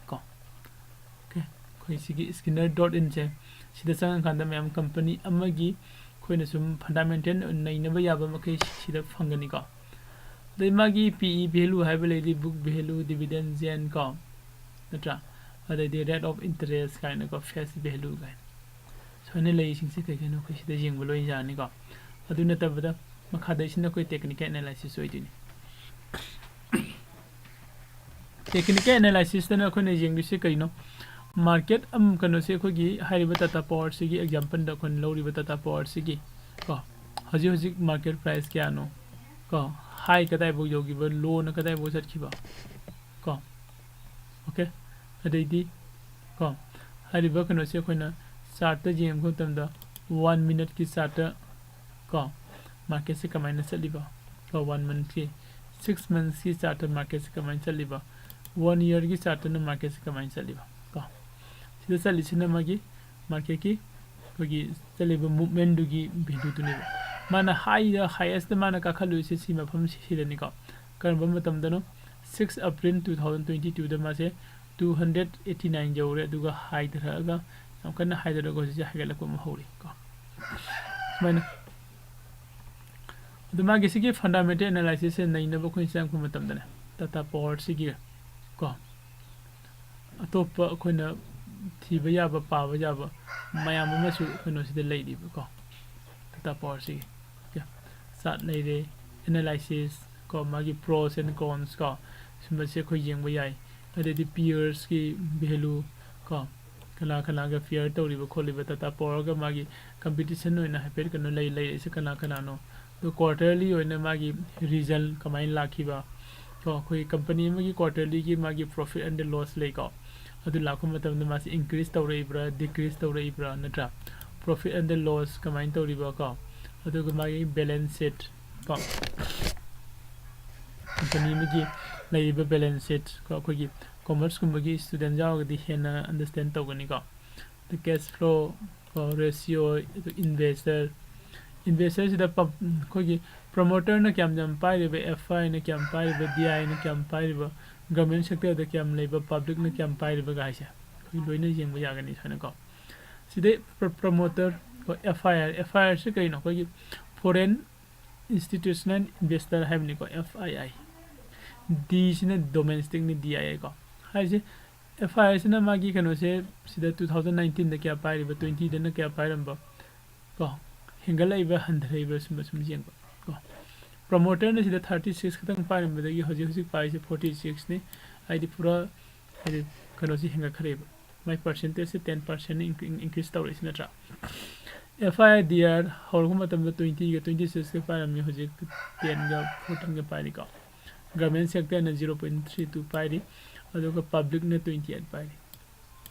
ꯀꯣ꯫ ꯑꯣꯀꯦ, ꯑꯩꯈꯣꯏ ꯁꯤꯒꯤ ꯁ꯭ꯀꯤꯟꯅꯔ ꯗꯣꯠ ꯏꯟꯁꯦ, ꯁꯤꯗ ꯆꯪꯉꯀꯥꯟꯗ ꯃꯌꯥꯝ ꯀꯝꯄꯅꯤ ꯑꯃꯒꯤ ꯑꯩꯈꯣꯏꯅ ꯁꯨꯝ ꯐꯟꯗꯥꯃꯦꯟꯇꯦꯜ ꯅꯩꯅꯕ ꯌꯥꯕ ꯃꯈꯩ ꯁꯤꯗ ꯐꯪꯒꯅꯤꯀꯣ꯫ ꯑꯗꯩ ꯃꯥꯒꯤ ꯄꯤ ꯏ ꯚꯦꯂꯨ ꯍꯥꯏꯕ ꯂꯩꯔꯤ, ꯕꯨꯛ ꯚꯦꯂꯨ, ꯗꯤꯚꯤꯗꯦꯟ ꯌꯦꯟ ꯀꯣ, ꯅꯠꯇ꯭ꯔꯥ? ꯑꯗꯩꯗꯤ ꯔꯦꯠ ꯑꯣꯐ ꯏꯟꯇꯔꯦꯁ ꯀꯥꯏꯅꯀꯣ, ꯐꯦꯁ ꯚꯦꯂꯨ ꯀꯥꯏꯅ꯫ ꯁꯨꯃꯥꯏꯅ ꯂꯩꯔꯤꯁꯤꯡꯁꯦ ꯀꯩ ꯀꯩꯅꯣ ꯑꯩꯈꯣꯏ ꯁꯤꯗ ꯌꯦꯡꯕ ꯂꯣꯏ ꯌꯥꯅꯤꯀꯣ꯫ ꯑꯗꯨ ꯅꯠꯇꯕꯗ ꯃꯈꯥꯗꯩꯁꯤꯅ ꯑꯩꯈꯣꯏ ꯇꯦꯛꯅꯤꯀꯦꯜ ꯑꯦꯅꯥꯂꯥꯏꯁꯤꯁ ꯑꯣꯏꯗꯣꯏꯅꯤ꯫ ꯇꯦꯛꯅꯤꯀꯦꯜ ꯑꯦꯅꯥꯂꯥꯏꯁꯤꯁꯇꯅ ꯑꯩꯈꯣꯏꯅ ꯌꯦꯡꯗꯣꯏꯁꯦ ꯀꯔꯤꯅꯣ? ꯃꯥꯔꯀꯦꯠ ꯑꯃ, ꯀꯩꯅꯣꯁꯦ, ꯑꯩꯈꯣꯏꯒꯤ ꯍꯥꯏꯔꯤꯕ ꯇꯥꯇꯥ ꯄꯥꯋꯔꯁꯤꯒꯤ ꯑꯦꯛꯖꯥꯝꯄꯜꯗ ꯑꯩꯈꯣꯏꯅ ꯂꯧꯔꯤꯕ ꯇꯥꯇꯥ ꯄꯥꯋꯔꯁꯤꯒꯤ ꯀꯣ, ꯍꯧꯖꯤꯛ ꯍꯧꯖꯤꯛ ꯃꯥꯔꯀꯦꯠ ꯄ꯭ꯔꯥꯏꯁ ꯀꯌꯥꯅꯣ ꯀꯣ, ꯍꯥꯏ ꯀꯗꯥꯏꯐꯥꯎ ꯌꯧꯈꯤꯕ, ꯂꯣꯅ ꯀꯗꯥꯏꯐꯥꯎ ꯆꯠꯈꯤꯕ ꯀꯣ꯫ ꯑꯣꯀꯦ, ꯑꯗꯩꯗꯤ ꯀꯣ, ꯍꯥꯏꯔꯤꯕ ꯀꯩꯅꯣꯁꯦ ꯑꯩꯈꯣꯏꯅ ꯆꯥꯔꯠꯇ ꯌꯦꯡꯕ ꯃꯇꯝꯗ, ꯋꯥꯟ ꯃꯤꯅꯠꯀꯤ ꯆꯥꯔꯠꯇ ꯀꯣ, ꯃꯥꯔꯀꯦꯠꯁꯦ ꯀꯃꯥꯏꯅ ꯆꯠꯂꯤꯕ ꯀꯣ, ꯋꯥꯟ ꯃꯟꯊꯀꯤ, ꯁꯤꯛꯁ ꯃꯟꯊꯁꯀꯤ ꯆꯥꯔꯠꯇ ꯃꯥꯔꯀꯦꯠꯁꯦ ꯀꯃꯥꯏꯅ ꯆꯠꯂꯤꯕ, ꯋꯥꯟ ꯏꯌꯔꯒꯤ ꯆꯥꯔꯠꯇꯅ ꯃꯥꯔꯀꯦꯠꯁꯦ ꯀꯃꯥꯏꯅ ꯆꯠꯂꯤꯕ ꯀꯣ꯫ ꯁꯤꯗ ꯆꯠꯂꯤꯁꯤꯅ ꯃꯥꯒꯤ ꯃꯥꯔꯀꯦꯠꯀꯤ ꯑꯩꯈꯣꯏꯒꯤ ꯆꯠꯂꯤꯕ ꯃꯨꯞꯃꯦꯟꯗꯨꯒꯤ ꯚꯦꯂꯨꯗꯨꯅꯦꯕ꯫ ꯃꯥꯅ ꯍꯥꯏꯗ, ꯍꯥꯏꯌꯦꯁꯇ ꯃꯥꯅ ꯀꯥꯈꯠꯂꯨꯏꯁꯦ ꯁꯤ ꯃꯐꯝ ꯁꯤꯗꯅꯤꯀꯣ꯫ ꯀꯔꯝꯕ ꯃꯇꯝꯗꯅꯣ? Six April two thousand twenty ꯇꯨꯗ ꯃꯥꯁꯦ ꯇꯨ ꯍꯟꯗ꯭ꯔꯦꯠ ꯑꯩꯠꯇꯤ ꯅꯥꯏꯟ ꯌꯧꯔꯦ, ꯑꯗꯨꯒ ꯍꯥꯏꯊꯔꯛꯑꯒ, ꯌꯥꯝ ꯀꯟꯅ ꯍꯥꯏꯊꯔꯒ ꯍꯧꯖꯤꯛꯁꯦ ꯍꯥꯏꯒꯠꯂꯛꯄ ꯑꯃ ꯍꯧꯔꯤ ꯀꯣ꯫ ꯁꯨꯃꯥꯏꯅ꯫ ꯑꯗꯨ ꯃꯥꯒꯤ ꯁꯤꯒꯤ ꯐꯟꯗꯥꯃꯦꯟꯇꯦꯜ ꯑꯦꯅꯥꯂꯥꯏꯁꯤꯁꯁꯦ ꯅꯩꯅꯕ ꯑꯩꯈꯣꯏꯅ ꯆꯪꯉꯛꯄ ꯃꯇꯝꯗꯅꯦ, ꯇꯥꯇꯥ ꯄꯥꯋꯔꯁꯤꯒꯤ ꯀꯣ, ꯑꯇꯣꯞꯄ ꯑꯩꯈꯣꯏꯅ ꯊꯤꯕ ꯌꯥꯕ, ꯄꯥꯕ ꯌꯥꯕ ꯃꯌꯥꯝ ꯑꯃꯁꯨ ꯀꯩꯅꯣꯁꯤꯗ ꯂꯩꯔꯤꯕꯀꯣ, ꯇꯥꯇꯥ ꯄꯥꯋꯔꯁꯤꯒꯤ꯫ ꯑꯣꯀꯦ, ꯆꯥꯔꯠ ꯂꯩꯔꯦ, ꯑꯦꯅꯥꯂꯥꯏꯁꯤꯁ ꯀꯣ, ꯃꯥꯒꯤ ꯄ꯭ꯔꯣꯁ ꯑꯦꯟ ꯀꯣꯟꯁ ꯀꯣ, ꯁꯨꯝꯕꯁꯦ ꯑꯩꯈꯣꯏ ꯌꯦꯡꯕ ꯌꯥꯏ꯫ ꯑꯗꯩꯗꯤ ꯄꯤꯌꯔꯁꯀꯤ ꯚꯦꯂꯨ ꯀꯣ, ꯀꯅꯥ ꯀꯅꯥꯒ ꯄꯤꯌꯔ ꯇꯧꯔꯤꯕ ꯈꯣꯠꯂꯤꯕ, ꯇꯥꯇꯥ ꯄꯥꯋꯔꯒ ꯃꯥꯒꯤ ꯀꯝꯄꯤꯇꯤꯁꯟ ꯑꯣꯏꯅ ꯍꯥꯏꯐꯦꯠ ꯀꯩꯅꯣ ꯂꯩ, ꯂꯩꯔꯤꯁꯦ ꯀꯅꯥ ꯀꯅꯥꯅꯣ, ꯑꯗꯣ ꯀ꯭ꯋꯥꯔꯇꯔꯂꯤ ꯑꯣꯏꯅ ꯃꯥꯒꯤ ꯔꯤꯖꯜ ꯀꯃꯥꯏꯅ ꯂꯥꯛꯈꯤꯕ ꯀꯣ, ꯑꯩꯈꯣꯏ ꯀꯝꯄꯅꯤ ꯑꯃꯒꯤ ꯀ꯭ꯋꯥꯔꯇꯔꯂꯤꯒꯤ ꯃꯥꯒꯤ ꯄ꯭ꯔꯣꯐꯤꯠ ꯑꯦꯟ ꯗ ꯂꯣꯁ ꯂꯩꯀꯣ, ꯑꯗꯨ ꯂꯥꯛꯄ ꯃꯇꯝꯗ ꯃꯥꯁꯤ ꯏꯟꯀ꯭ꯔꯤꯁ ꯇꯧꯔꯛꯏꯕ꯭ꯔꯥ, ꯗꯤꯀ꯭ꯔꯤꯁ ꯇꯧꯔꯛꯏꯕ꯭ꯔꯥ, ꯅꯠꯇ꯭ꯔꯥ? ꯄ꯭ꯔꯣꯐꯤꯠ ꯑꯦꯟ ꯗ ꯂꯣꯁ ꯀꯃꯥꯏꯅ ꯇꯧꯔꯤꯕ ꯀꯣ, ꯑꯗꯨꯒ ꯃꯥꯒꯤ ꯕꯦꯂꯦꯟꯁ ꯁꯤꯠ ꯀꯣ, ꯀꯝꯄꯅꯤ ꯑꯃꯒꯤ ꯂꯩꯔꯤꯕ ꯕꯦꯂꯦꯟꯁ ꯁꯤꯠ ꯀꯣ, ꯑꯩꯈꯣꯏꯒꯤ ꯀꯣꯃꯔꯁꯀꯨꯝꯕꯒꯤ ꯏꯁꯇꯨꯗꯦꯟ ꯌꯥꯎꯔꯒꯗꯤ ꯍꯦꯟꯅ ꯑꯟꯗꯔꯁꯇꯦꯟ ꯇꯧꯒꯅꯤꯀꯣ꯫ ꯑꯗ ꯀꯦꯁ ꯐ꯭ꯂꯣ ꯀꯣ, ꯔꯦꯁꯤꯑꯣ, ꯑꯗꯨ ꯏꯟꯚꯦꯁꯇꯔ, ꯏꯟꯚꯦꯁꯇꯔꯁꯤꯗ ꯑꯩꯈꯣꯏꯒꯤ ꯄ꯭ꯔꯣꯃꯣꯇꯔꯅ ꯀꯌꯥꯝ ꯌꯥꯝ ꯄꯥꯏꯔꯤꯕ, ꯑꯦꯐ ꯑꯥꯏꯅ ꯀꯌꯥꯝ ꯄꯥꯏꯔꯤꯕ, ꯗꯤ ꯑꯥꯏꯅ ꯀꯌꯥꯝ ꯄꯥꯏꯔꯤꯕ, ꯒꯚꯔꯟꯃꯦꯟ ꯁꯦꯛꯇꯔꯗ ꯀꯌꯥꯝ ꯂꯩꯕ, ꯄꯕ꯭ꯂꯤꯛꯅ ꯀꯌꯥꯝ ꯄꯥꯏꯔꯤꯕꯒ ꯍꯥꯏꯁꯦ ꯑꯩꯈꯣꯏ ꯂꯣꯏꯅ ꯌꯦꯡꯕ ꯌꯥꯒꯅꯤ ꯁꯨꯃꯥꯏꯅꯀꯣ꯫ ꯁꯤꯗꯩ ꯄ꯭ꯔꯣꯃꯣꯇꯔ, ꯀꯣ, F I R, F I ꯑꯥꯔꯁꯤ ꯀꯔꯤꯅꯣ? ꯑꯩꯈꯣꯏꯒꯤ ꯐꯣꯔꯦꯟ ꯏꯟꯁꯇꯤꯇ꯭ꯌꯨꯁꯅꯦꯜ ꯏꯟꯚꯦꯁꯇꯔ ꯍꯥꯏꯕꯅꯤꯀꯣ, ꯑꯦꯐ ꯑꯥꯏ ꯑꯥꯏ꯫ ꯗꯤꯁꯤꯅ ꯗꯣꯃꯦꯁꯇꯤꯛꯅꯤ, ꯗꯤ ꯑꯥꯏ ꯑꯥꯏ ꯀꯣ꯫ ꯍꯥꯏꯁꯦ ꯑꯦꯐ ꯑꯥꯏ ꯑꯥꯔꯁꯤꯅ ꯃꯥꯒꯤ ꯀꯩꯅꯣꯁꯦ ꯁꯤꯗ ꯇꯨ ꯊꯥꯎꯖꯟ ꯅꯥꯏꯟꯇꯤꯟꯗ ꯀꯌꯥ ꯄꯥꯏꯔꯤꯕ, ꯇ꯭ꯋꯦꯟꯇꯤꯗꯅ ꯀꯌꯥ ꯄꯥꯏꯔꯝꯕ ꯀꯣ, ꯍꯦꯟꯒꯠꯂꯛꯏꯕ ꯍꯟꯊꯔꯛꯏꯕ ꯁꯨꯝꯕ ꯁꯨꯝ ꯌꯦꯡꯕ ꯀꯣ꯫ ꯄ꯭ꯔꯣꯃꯣꯇꯔꯅ ꯁꯤꯗ ꯊꯥꯔꯇꯤ ꯁꯤꯛꯁ ꯈꯛꯇꯪ ꯄꯥꯏꯔꯝꯕꯗꯒꯤ ꯍꯧꯖꯤꯛ ꯍꯧꯖꯤꯛ ꯄꯥꯏꯔꯤꯁꯦ ꯐꯣꯔꯇꯤ ꯁꯤꯛꯁꯅꯤ꯫ ꯍꯥꯏꯗꯤ ꯄꯨꯔꯥ ꯍꯥꯏꯗꯤ ꯀꯩꯅꯣꯁꯤ ꯍꯦꯟꯒꯠꯈ꯭ꯔꯦꯕ, ꯃꯥꯏ ꯄꯥꯔꯁꯦꯟꯇꯦꯖꯁꯦ ꯇꯦꯟ ꯄꯥꯔꯁꯦꯟ ꯏꯟꯀ꯭ꯔꯤꯁ ꯇꯧꯔꯛꯏꯁꯤ ꯅꯠꯇ꯭ꯔꯥ? F I R D R ꯍꯧꯔꯛꯄ ꯃꯇꯝꯗ ꯇ꯭ꯋꯦꯟꯇꯤꯒ ꯇ꯭ꯋꯦꯟꯇꯤ ꯁꯤꯛꯁꯀ ꯄꯥꯏꯔꯝꯃꯤ, ꯍꯧꯖꯤꯛ ꯇꯦꯟꯒ ꯐꯣꯔꯇꯤꯟꯒ ꯄꯥꯏꯔꯤꯀꯣ꯫ ꯒꯚꯔꯟꯃꯦꯟ ꯁꯦꯛꯇꯔꯅ ꯖꯤꯔꯣ ꯄꯣꯏꯟ ꯊ꯭ꯔꯤ ꯇꯨ ꯄꯥꯏꯔꯤ, ꯑꯗꯨꯒ ꯄꯕ꯭ꯂꯤꯛꯅ ꯇ꯭ꯋꯦꯟꯇꯤ ꯑꯩꯠ ꯄꯥꯏꯔꯤ꯫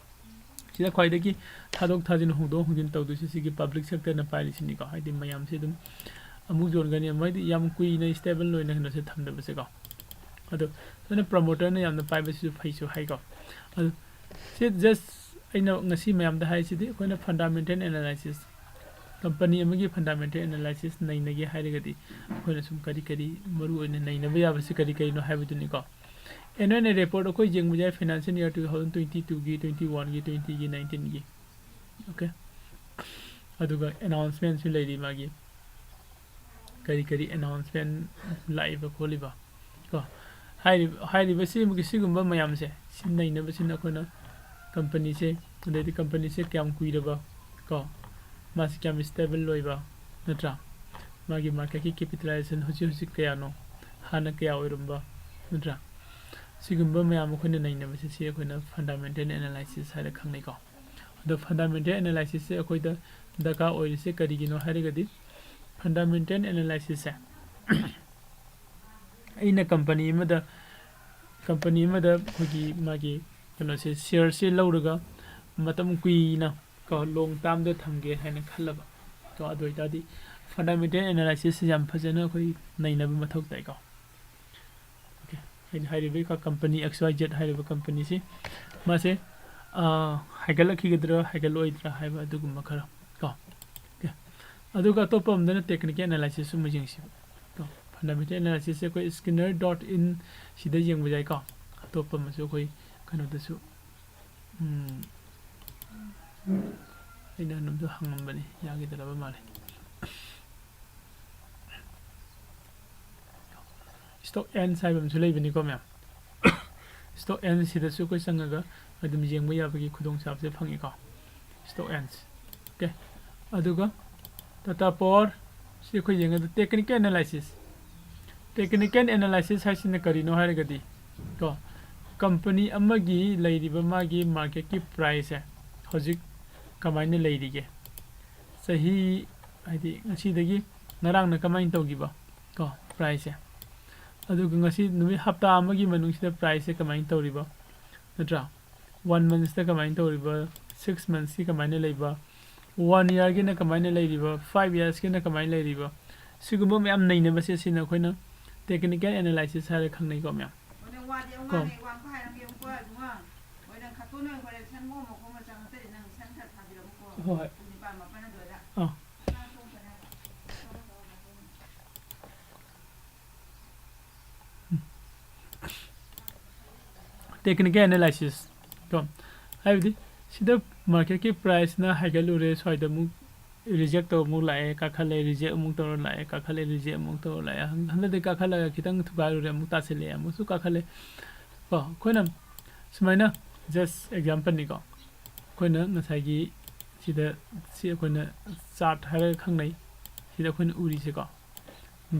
ꯁꯤꯗ ꯈ꯭ꯋꯥꯏꯗꯒꯤ ꯊꯥꯗꯣꯛ ꯊꯥꯖꯤꯟ, ꯍꯣꯡꯗꯣꯛ ꯍꯣꯡꯖꯤꯟ ꯇꯧꯗꯣꯏꯁꯦ ꯁꯤꯒꯤ ꯄꯕ꯭ꯂꯤꯛ ꯁꯦꯛꯇꯔꯅ ꯄꯥꯏꯔꯤꯁꯤꯅꯤꯀꯣ꯫ ꯍꯥꯏꯗꯤ ꯃꯌꯥꯝꯁꯦ ꯑꯗꯨꯝ ꯑꯃꯨꯛ ꯌꯣꯟꯒꯅꯤ, ꯃꯣꯏꯗꯤ ꯌꯥꯝ ꯀꯨꯏꯅ ꯁ꯭ꯇꯦꯕꯜ ꯑꯣꯏꯅ ꯀꯩꯅꯣꯁꯦ ꯊꯝꯗꯕꯁꯦꯀꯣ꯫ ꯑꯗꯣ ꯁꯨꯃꯥꯏꯅ ꯄ꯭ꯔꯣꯃꯣꯇꯔꯅ ꯌꯥꯝꯅ ꯄꯥꯏꯕꯁꯤꯁꯨ ꯐꯩꯁꯨ ꯍꯥꯏꯀꯣ꯫ ꯑꯗꯣ ꯁꯤ ꯖꯁ ꯑꯩꯅ ꯉꯁꯤ ꯃꯌꯥꯝꯗ ꯍꯥꯏꯔꯤꯁꯤꯗꯤ ꯑꯩꯈꯣꯏꯅ ꯐꯟꯗꯥꯃꯦꯟꯇꯦꯜ ꯑꯦꯅꯥꯂꯥꯏꯁꯤꯁ, ꯀꯝꯄꯅꯤ ꯑꯃꯒꯤ ꯐꯟꯗꯥꯃꯦꯟꯇꯦꯜ ꯑꯦꯅꯥꯂꯥꯏꯁꯤꯁ ꯅꯩꯅꯒꯦ ꯍꯥꯏꯔꯒꯗꯤ ꯑꯩꯈꯣꯏꯅ ꯁꯨꯝ ꯀꯔꯤ ꯀꯔꯤ ꯃꯔꯨ ꯑꯣꯏꯅ ꯅꯩꯅꯕ ꯌꯥꯕꯁꯤ ꯀꯔꯤ ꯀꯔꯤꯅꯣ ꯍꯥꯏꯕꯗꯨꯅꯤꯀꯣ꯫ ꯑꯦꯅꯨꯋꯦꯜ ꯔꯤꯄꯣꯔꯠ ꯑꯩꯈꯣꯏ ꯌꯦꯡꯕ ꯌꯥꯏ, financial year two thousand twenty ꯇꯨꯒꯤ, ꯇ꯭ꯋꯦꯟꯇꯤ ꯋꯥꯟꯒꯤ, ꯇ꯭ꯋꯦꯟꯇꯤꯒꯤ, ꯅꯥꯏꯟꯇꯤꯟꯒꯤ꯫ ꯑꯣꯀꯦ꯫ ꯑꯗꯨꯒ ꯑꯦꯅꯥꯎꯟꯁꯃꯦꯟꯁꯨ ꯂꯩꯔꯤ ꯃꯥꯒꯤ, ꯀꯔꯤ ꯀꯔꯤ ꯑꯦꯅꯥꯎꯟꯁꯃꯦꯟ ꯂꯥꯛꯏꯕ ꯈꯣꯠꯂꯤꯕ ꯀꯣ꯫ ꯍꯥꯏꯔꯤꯕ, ꯍꯥꯏꯔꯤꯕ ꯁꯤ-, ꯁꯤꯒꯨꯝꯕ ꯃꯌꯥꯝꯁꯦ ꯁꯤ ꯅꯩꯅꯕꯁꯤꯅ ꯑꯩꯈꯣꯏꯅ ꯀꯝꯄꯅꯤꯁꯦ, ꯑꯗꯩꯗꯤ ꯀꯝꯄꯅꯤꯁꯦ ꯀꯌꯥꯝ ꯀꯨꯏꯔꯕ ꯀꯣ, ꯃꯥꯁꯤ ꯀꯌꯥꯝ ꯁ꯭ꯇꯦꯕꯜ ꯑꯣꯏꯕ ꯅꯠꯇ꯭ꯔꯥ, ꯃꯥꯒꯤ ꯃꯥꯔꯀꯦꯠꯀꯤ ꯀꯦꯄꯤꯇꯦꯂꯥꯏꯖꯦꯁꯟ ꯍꯧꯖꯤꯛ ꯍꯧꯖꯤꯛ ꯀꯌꯥꯅꯣ, ꯍꯥꯟꯅ ꯀꯌꯥ ꯑꯣꯏꯔꯝꯕ ꯅꯠꯇ꯭ꯔꯥ, ꯁꯤꯒꯨꯝꯕ ꯃꯌꯥꯝ ꯑꯩꯈꯣꯏꯅ ꯅꯩꯅꯕꯁꯦ ꯁꯤ ꯑꯩꯈꯣꯏꯅ ꯐꯟꯗꯥꯃꯦꯟꯇꯦꯜ ꯑꯦꯅꯥꯂꯥꯏꯁꯤꯁ ꯍꯥꯏꯅ ꯈꯪꯅꯩꯀꯣ꯫ ꯑꯗꯣ ꯐꯟꯗꯥꯃꯦꯟꯇꯦꯜ ꯑꯦꯅꯥꯂꯥꯏꯁꯤꯁꯁꯦ ꯑꯩꯈꯣꯏꯗ ꯗꯔꯀꯥꯔ ꯑꯣꯏꯔꯤꯁꯦ ꯀꯔꯤꯒꯤꯅꯣ ꯍꯥꯏꯔꯒꯗꯤ, ꯐꯟꯗꯥꯃꯦꯟꯇꯦꯜ ꯑꯦꯅꯥꯂꯥꯏꯁꯤꯁꯁꯦ ꯑꯩꯅ ꯀꯝꯄꯅꯤ ꯑꯃꯗ, ꯀꯝꯄꯅꯤ ꯑꯃꯗ ꯑꯩꯈꯣꯏꯒꯤ ꯃꯥꯒꯤ ꯀꯩꯅꯣꯁꯦ, ꯁꯤꯌꯔꯁꯦ ꯂꯧꯔꯒ ꯃꯇꯝ ꯀꯨꯏꯅ ꯀꯣ, ꯂꯣꯡ ꯇꯥꯔꯝꯗ ꯊꯝꯒꯦ ꯍꯥꯏꯅ ꯈꯜꯂꯕ ꯀꯣ, ꯑꯗꯨ ꯑꯣꯏꯇꯥꯔꯗꯤ ꯐꯟꯗꯥꯃꯦꯟꯇꯦꯜ ꯑꯦꯅꯥꯂꯥꯏꯁꯤꯁꯁꯦ ꯌꯥꯝ ꯐꯖꯅ ꯑꯩꯈꯣꯏ ꯅꯩꯅꯕ ꯃꯊꯧ ꯇꯥꯏꯀꯣ꯫ ꯑꯣꯀꯦ, ꯑꯩꯅ ꯍꯥꯏꯔꯤꯕ ꯀꯝꯄꯅꯤ ꯑꯦꯛꯁ ꯋꯥꯏ ꯖꯦꯠ ꯍꯥꯏꯔꯤꯕ ꯀꯝꯄꯅꯤꯁꯤ ꯃꯥꯁꯦ ꯍꯥꯏꯒꯠꯂꯛꯈꯤꯒꯗ꯭ꯔꯥ ꯍꯥꯏꯒꯠꯂꯛꯑꯣꯏꯗ꯭ꯔꯥ ꯍꯥꯏꯕ ꯑꯗꯨꯒꯨꯝꯕ ꯈꯔ ꯀꯣ꯫ ꯑꯣꯀꯦ꯫ ꯑꯗꯨꯒ ꯑꯇꯣꯞꯄ ꯑꯃꯗꯅ technical analysis ꯑꯃ ꯌꯦꯡꯁꯤ꯫ ꯀꯣ, fundamental analysis ꯁꯦ ꯑꯩꯈꯣꯏ skinner dot in ꯁꯤꯗ ꯌꯦꯡꯕ ꯌꯥꯏꯀꯣ꯫ ꯑꯇꯣꯞꯄ ꯑꯃꯁꯨ ꯑꯩꯈꯣꯏ ꯀꯩꯅꯣꯗꯁꯨ, ꯎꯝ, ꯑꯩꯅ ꯅꯝꯗꯨ ꯍꯪꯉꯝꯕꯅꯤ, ꯌꯥꯈꯤꯗ꯭ꯔꯕ ꯃꯥꯜꯂꯦ꯫ Stock Ends ꯍꯥꯏꯕ ꯑꯃꯁꯨ ꯂꯩꯕꯅꯤꯀꯣ ꯃꯌꯥꯝ꯫ Stock Ends ꯁꯤꯗꯁꯨ ꯑꯩꯈꯣꯏ ꯆꯪꯉꯒ ꯑꯗꯨꯝ ꯌꯦꯡꯕ ꯌꯥꯕꯒꯤ ꯈꯨꯗꯣꯡꯆꯥꯕꯁꯦ ꯐꯪꯉꯤꯀꯣ꯫ Stock Ends꯫ ꯑꯣꯀꯦ꯫ ꯑꯗꯨꯒ Tata Power ꯁꯤ ꯑꯩꯈꯣꯏ ꯌꯦꯡꯉꯗ technical analysis꯫ Technical analysis ꯍꯥꯏꯁꯤꯅ ꯀꯔꯤꯅꯣ ꯍꯥꯏꯔꯒꯗꯤ ꯀꯣ, company ꯑꯃꯒꯤ ꯂꯩꯔꯤꯕ ꯃꯥꯒꯤ market ꯀꯤ price ꯁꯦ ꯍꯧꯖꯤꯛ ꯀꯃꯥꯏꯅ ꯂꯩꯔꯤꯒꯦ, ꯆꯍꯤ ꯍꯥꯏꯗꯤ ꯉꯁꯤꯗꯒꯤ ꯉꯔꯥꯡꯅ ꯀꯃꯥꯏꯅ ꯇꯧꯈꯤꯕ ꯀꯣ price ꯁꯦ, ꯑꯗꯨꯒ ꯉꯁꯤ ꯅꯨꯃꯤꯠ ꯍꯞꯇꯥ ꯑꯃꯒꯤ ꯃꯅꯨꯡꯁꯤꯗ price ꯁꯦ ꯀꯃꯥꯏꯅ ꯇꯧꯔꯤꯕ, ꯅꯠꯇ꯭ꯔꯥ? One months ꯇ ꯀꯃꯥꯏꯅ ꯇꯧꯔꯤꯕ, six months ꯀꯤ ꯀꯃꯥꯏꯅ ꯂꯩꯕ, one year ꯒꯤꯅ ꯀꯃꯥꯏꯅ ꯂꯩꯔꯤꯕ, five years ꯀꯤꯅ ꯀꯃꯥꯏꯅ ꯂꯩꯔꯤꯕ, ꯁꯤꯒꯨꯝꯕ ꯃꯌꯥꯝ ꯅꯩꯅꯕꯁꯦ ꯁꯤꯅ ꯑꯩꯈꯣꯏꯅ technical analysis ꯍꯥꯏꯔ ꯈꯪꯅꯩꯀꯣ ꯃꯌꯥꯝ꯫ ꯀꯣ꯫ ꯍꯣꯏ, ꯍꯣꯏ꯫ ꯑꯥ꯫ Technical analysis ꯀꯣ, ꯍꯥꯏꯕꯗꯤ ꯁꯤꯗ market ꯀꯤ price ꯅ ꯍꯥꯏꯒꯠꯂꯨꯔꯦ, ꯁ꯭ꯋꯥꯏꯗ ꯑꯃꯨꯛ reject ꯇꯧꯕ ꯑꯃꯨꯛ ꯂꯥꯛꯑꯦ, ꯀꯥꯈꯠꯂꯦ, reject ꯑꯃꯨꯛ ꯇꯧꯔ ꯂꯥꯛꯑꯦ, ꯀꯥꯈꯠꯂꯦ, reject ꯑꯃꯨꯛ ꯇꯧꯔ ꯂꯥꯛꯑꯦ꯫ ꯍꯟ-, ꯍꯟꯗꯛꯇꯤ ꯀꯥꯈꯠꯂꯒ ꯈꯤꯇꯪ ꯊꯨꯒꯥꯏꯔꯨꯔꯦ, ꯑꯃꯨꯛ ꯇꯥꯁꯤꯜꯂꯛꯑꯦ, ꯑꯃꯨꯛꯁꯨ ꯀꯥꯈꯠꯂꯦ꯫ ꯀꯣ, ꯑꯩꯈꯣꯏꯅ ꯁꯨꯃꯥꯏꯅ just example ꯅꯤꯀꯣ, ꯑꯩꯈꯣꯏꯅ ꯉꯁꯥꯏꯒꯤ ꯁꯤꯗ, ꯁꯤ ꯑꯩꯈꯣꯏꯅ chart ꯍꯥꯏꯔꯒ ꯈꯪꯅꯩ꯫ ꯁꯤꯗ ꯑꯩꯈꯣꯏꯅ ꯎꯔꯤꯁꯦꯀꯣ,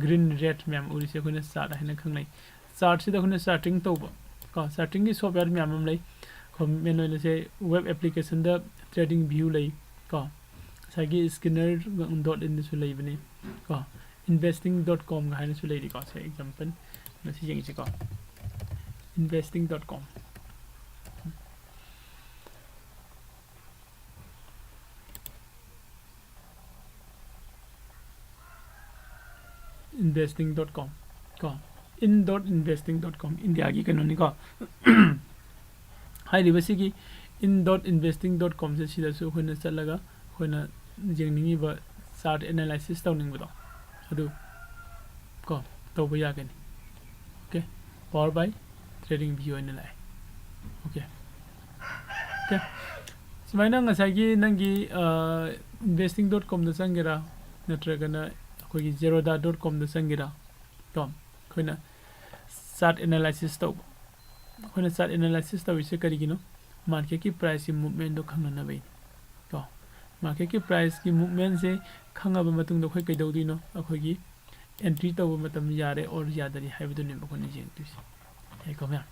green, red ꯃꯌꯥꯝ ꯎꯔꯤꯁꯦ ꯑꯩꯈꯣꯏꯅ chart ꯍꯥꯏꯅ ꯈꯪꯅꯩ꯫ Chart ꯁꯤꯗ ꯑꯩꯈꯣꯏꯅ charting ꯇꯧꯕ ꯀꯣ, charting ꯒꯤ software ꯃꯌꯥꯝ ꯑꯃ ꯂꯩ꯫ Common ꯑꯣꯏꯅ ꯁꯦ web application ꯗ TradingView ꯂꯩ ꯀꯣ, ꯉꯁꯥꯏꯒꯤ skinner dot in ꯗꯁꯨ ꯂꯩꯕꯅꯤ ꯀꯣ, investing dot com ꯒ ꯍꯥꯏꯅꯁꯨ ꯂꯩꯔꯤꯀꯣ꯫ ꯁꯦ example ꯃꯁꯤ ꯌꯦꯡꯁꯤꯀꯣ, investing dot com꯫ Investing dot com ꯀꯣ, in dot investing dot com, ꯏꯟꯗꯤꯌꯥꯒꯤ ꯀꯩꯅꯣꯅꯤꯀꯣ꯫ ꯍꯥꯏꯔꯤꯕꯁꯤꯒꯤ in dot investing dot com ꯁꯦ ꯁꯤꯗꯁꯨ ꯑꯩꯈꯣꯏꯅ ꯆꯠꯂꯒ ꯑꯩꯈꯣꯏꯅ ꯌꯦꯡꯅꯤꯡꯉꯤꯕ chart analysis ꯇꯧꯅꯤꯡꯕꯗꯣ ꯑꯗꯨ ꯀꯣ ꯇꯧꯕ ꯌꯥꯒꯅꯤ꯫ Okay, power by trading view ꯑꯣꯏꯅ ꯂꯥꯛꯑꯦ꯫ Okay, okay, ꯁꯨꯃꯥꯏꯅ ꯉꯁꯥꯏꯒꯤ ꯅꯪꯒꯤ investing dot comꯗ ꯆꯪꯒꯦꯔꯥ, ꯅꯠꯇ꯭ꯔꯒꯅ ꯑꯩꯈꯣꯏꯒꯤ Zerodha dot comꯗ ꯆꯪꯒꯦꯔꯥ, ꯀꯣ ꯑꯩꯈꯣꯏꯅ chart analysis ꯇꯧꯕ꯫ ꯑꯩꯈꯣꯏꯅ chart analysis ꯇꯧꯔꯤꯁꯦ ꯀꯔꯤꯒꯤꯅꯣ? Marketꯀꯤ priceꯀꯤ movementꯗꯣ ꯈꯪꯅꯅꯕꯒꯤꯅꯤ꯫ ꯀꯣ marketꯀꯤ priceꯀꯤ movementꯁꯦ ꯈꯪꯉꯕ ꯃꯇꯨꯡꯗ ꯑꯩꯈꯣꯏ ꯀꯩꯗꯧꯗꯣꯏꯅꯣ? ꯑꯩꯈꯣꯏꯒꯤ entry ꯇꯧꯕ ꯃꯇꯝ ꯌꯥꯔꯦ or ꯌꯥꯗꯔꯤ ꯍꯥꯏꯕꯗꯨꯅꯦꯕ ꯑꯩꯈꯣꯏꯅ ꯌꯦꯡꯗꯣꯏꯁꯦ꯫ ꯌꯥꯏꯀꯣ ꯃꯌꯥꯝ?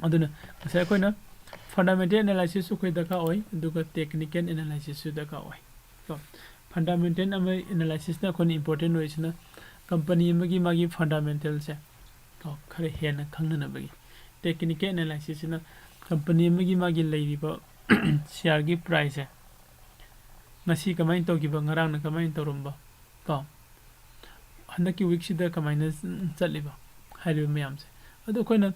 ꯑꯗꯨꯅ ꯉꯁꯥꯏ ꯑꯩꯈꯣꯏꯅ fundamental analysisꯁꯨ ꯑꯩꯈꯣꯏ ꯗꯔꯀꯥꯔ ꯑꯣꯏ, ꯑꯗꯨꯒ technical analysisꯁꯨ ꯗꯔꯀꯥꯔ ꯑꯣꯏ꯫ ꯀꯣ fundamental ꯑꯃ analysisꯅ ꯑꯩꯈꯣꯏꯅ important ꯑꯣꯏꯔꯤꯁꯤꯅ company ꯑꯃꯒꯤ ꯃꯥꯒꯤ fundamentalꯁꯦ ꯀꯣ ꯈꯔ ꯍꯦꯟꯅ ꯈꯪꯅꯅꯕꯒꯤ꯫ Technical analysisꯁꯤꯅ company ꯑꯃꯒꯤ ꯃꯥꯒꯤ ꯂꯩꯔꯤꯕ shareꯒꯤ priceꯁꯦ ꯉꯁꯤ ꯀꯃꯥꯏꯅ ꯇꯧꯈꯤꯕ, ꯉꯔꯥꯡꯅ ꯀꯃꯥꯏꯅ ꯇꯧꯔꯝꯕ, ꯀꯣ ꯍꯟꯗꯛꯀꯤ weekꯁꯤꯗ ꯀꯃꯥꯏꯅ ꯆꯠꯂꯤꯕ ꯍꯥꯏꯔꯤꯕ ꯃꯌꯥꯝꯁꯦ꯫ ꯑꯗꯣ ꯑꯩꯈꯣꯏꯅ